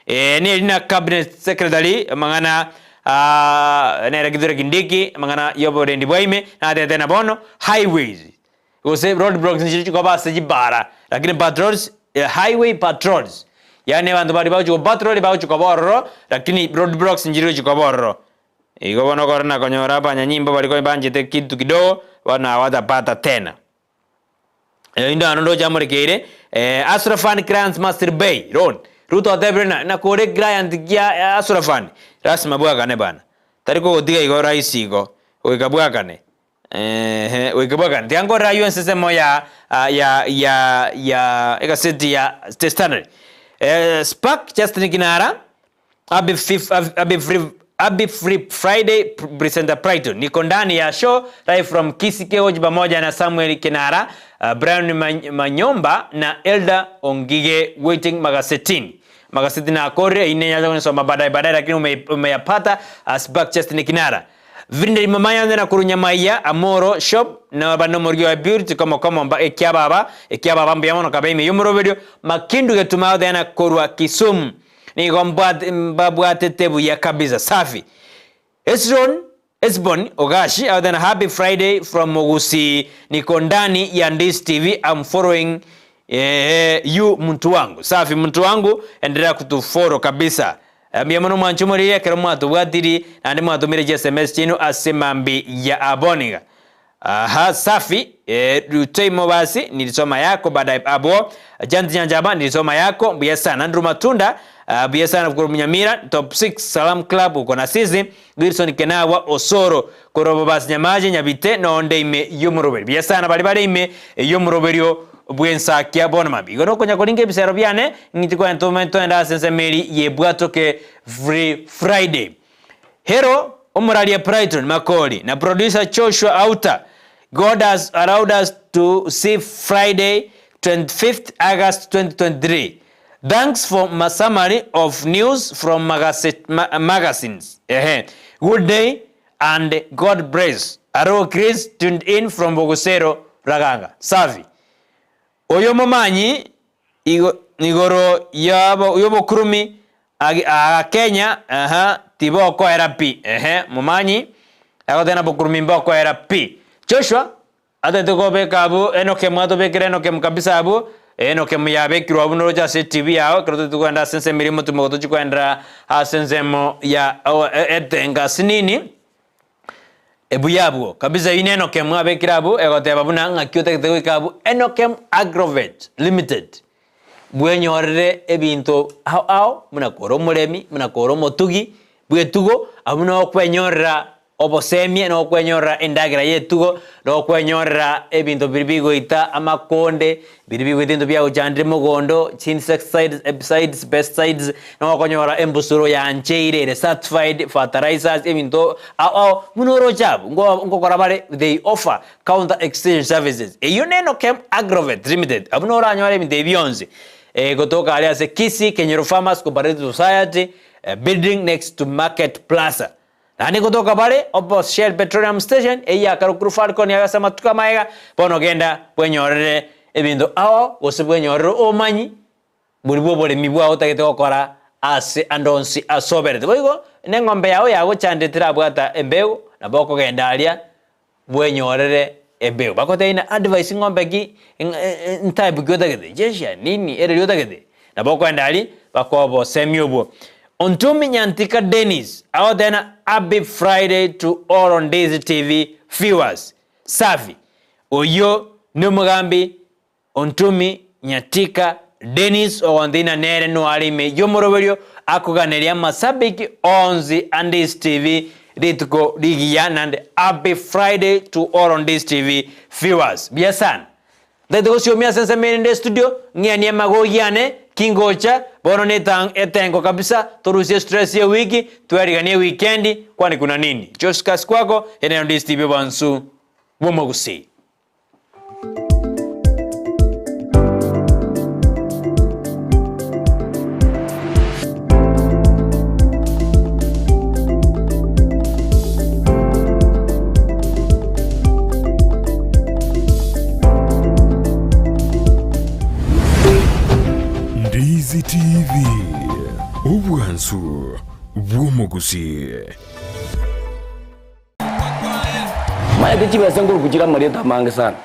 Ee, neri na Cabinet Secretary amang'ana aa nere Kithure Kindiki amang'ana y'oborendi bwa ime natete na bono highways gose road blocks nchiria chikoba ase chibara lakini patrols highway patrols yaani abanto baria bagochi go patrol bagochi koba ororo lakini road blocks nchiri gochi koba ororo. Igo bono okore na konyora abanyanyimbo baria banchete kitu kidogo bono hawatapata tena. Erinde ano ndoche amorekeire Asura Fund clients must repay loan. Ruto otebire na nakore client kia Asura Fund lasima bwakane bana. Tari kogotiga igo rahisi igo goika bwakane. Ehe, goika bwakane. Tiga nkorere aywo ensesemo ya ya ya ya egaseti ya The Standard. Eh, Spark Justin Kinara, Happy fif, happy free, happy free Friday presenter Brighton. Niko ndani ya show live from Kisii Keoji pamoja na Samuel Kinara, uh, Brian Manyomba na Elder Ongige waiting magasetini. Magaseti na akore ine nyaza kunisoma baadaye baadaye, lakini ume, umeyapata uh, Spark Justin Kinara. Vinde rimamaya na kurunya maiya amoro shop na bano morgi wa beauty kama kama mba ekiababa ekiababa mbuya mono kabe ime yomoroberio makindu getuma thena korwa Kisumu nigo mbabwatete buya kabisa safi Esron Esbon Ogashi out then happy Friday from Mogusi niko ndani ya Ndisi TV I'm following eh, you mtu wangu safi mtu wangu endelea kutufollow kabisa Mbuya mono mwanchomorire ekero mwatobwatiri naende mwatomire chi sms chiaino ase mambi ya aboniga. Aha, safi. Eh, Rutei basi nilisoma yako baadaye abo. Janti Nyanjaba nilisoma yako mbuya sana. Andrew Matunda uh, mbuya sana kwa Munyamira top 6 Salam Club uko na sisi Wilson Kenawa Osoro korobo basi Nyamaje Nyabite nonde ime yomuroberi. Mbuya sana bali bali ime yomuroberio bwensakia bono mabi. Igo nokonya koringa ebisero biane ng'iti kwentoma twenda ase ensemeri yebwatoke Free Friday. Hero Omoraria Brighton Makori na producer Joshua Auta. God has allowed us to see Friday 25th August 2023. Thanks for my summary of news from magazines. Ehe. Good day and God bless. Aro Chris tuned in from Bogosero Raganga. Safi. Oyo momanyi igoro y'obokurumi Agakenya aha tibokoera pi ehe momanyi agotena bokurumi mbokoera pi Joshua atete kobeka abu enokemu atobekere enokemu kabisa abu enokemu yabekirwe abu noroche ase TV yao ekero totete kogenda ase ensemo eria omotumo tochi koendera ase ensemo ya etenga sinini Ebuya abwo kabisa eyio nenokem abekire abwo egoteba buna ng'aki otagete goika abwo Enokem Agrovet Limited bwenyorere ebinto ao ao buna kore omoremi buna kore omotugi bw'etugo abwo nokwenyorera obosemia nokwenyorera endagera y'etugo nokwenyorera ebinto biria bigoita amakonde Biria bigoita ebinto biagochandire mogondo, chinsecticides, herbicides, pesticides, na okonyora embusuro yancheire ere certified, fertilizers, ebinto ao ao buna oroche abwo nko nkokora bare they offer counter extension services. Eyio neno Kem Agrovet Limited abwo noranyore ebinto ebi bionsi gotoka aria ase Kisii Kenyoro Farmers Cooperative Society building next to Market Plaza. Naende gotoka bare opposite Shell Petroleum Station, eyio ya Karukuru Falcon yabe ase amatuko amaega, bono genda bwenyorere ebinto ao, gose bwenyorere obomanyi boria bw'oboremi bwao otagete gokora ase ande onsi ase oberete. Boigo neng'ombe yao yagochandire terabwata embegu, nabo okogenda aria bwenyorere embegu. Bagotebia ng'a advice ng'ombe ki, ntype ki otagete, jesia nini ereri otagete, nabo okoenda aria bakoe obosemi obwo. Ontumi Nyantika Dennis agoteba ng'a happy Friday to all on Daisy TV viewers. Safi. Oyio nomogambi Ontumi Nyatika Dennis ogonteina nere noare ime y'omoroberio akoganeria amasabiki onsi a Ndisi TV rituko rigiya nande Happy Friday to all on Ndisi TV viewers. Buya sana. Ntagete gosiomia ase ensemo ere nde studio ng'enie amagogi ane kingocha bono netang etengo kabisa torusie stress ye wiki tweriganie ewikendi kwani kuna nini? Joscas kwako ere nero Ndisi TV obwansu bw'omogusii. Ndizi TV, obwansu bw'omogusii. Maete chibesa nkoruku chire amarieta amange sana,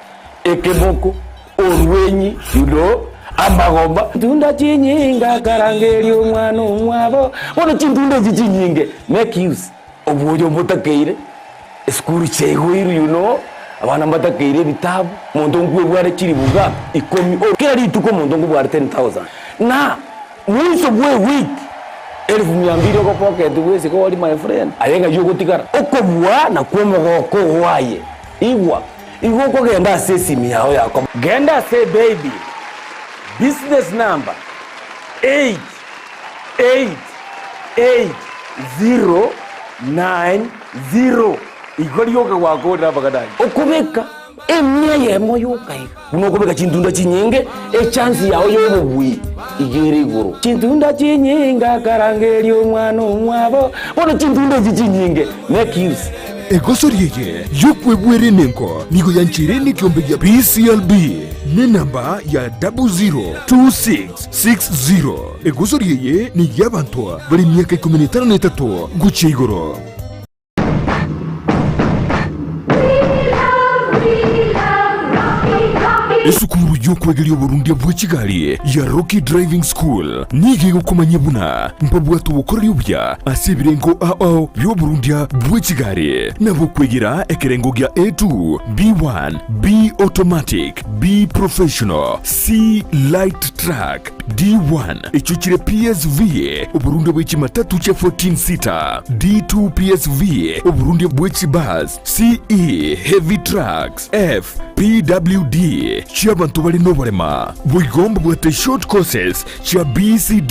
ekeboko, orwenyi, you know, amagomba. Chintunda chinyinge akarangeria omwana omwabo. Bono chintunda echi chinyinge, make use obwoyo mbotakeire, esukuru chiaigoirwe you know, abana mbatakeire ebitabu, monto nkwebware chiribuga ikomi, kera rituko omonto nkobware 10,000 na mwiso bwa ewiki. Elfu mia mbili ogopocket bwesike ori my friend, aye ng'ai ogotigara? Okobua nakwo omogoko oo aye. Igwa, igo okogenda ase esimi yao ya komo. Genda ase Paybill, business number 8 8 8 0 9 0. Igo rioka gwakorire amang'ana ayio. Okobeka emia eyemo yoka iga. Buna okobeka chintunda chinyinge, echansi yao y'obobui iga ere igoro. Chintunda chinyinge akarangeria omwana omwabo, bono chintunda echi chinyinge make use. Egosori eye y'okwebwera enengo nigo yancheire nekiombe gia PCLB nenamba ya 002660. Egosori eye ney'abanto bare emiaka ikomi na etano na etato gochia igoro. Esukuru y'okwegeria oborundia bwe chigari ya Rocky Driving School nigo egokomanyia buna mbabwate obokoreri obuya ase ebirengo ao bi'oborundia bwe chigari na bokwegera ekerengo gia A2, B1, B Automatic, B Professional, C Light Truck, D1, echio chire PSV, oborundia bwe chimatatu chia 14 seater, D2 PSV, oborundia bwe chibus, CE, heavy trucks, F, PWD, chi'abanto bare noborema. Boigo mbabwate short courses chia BCD.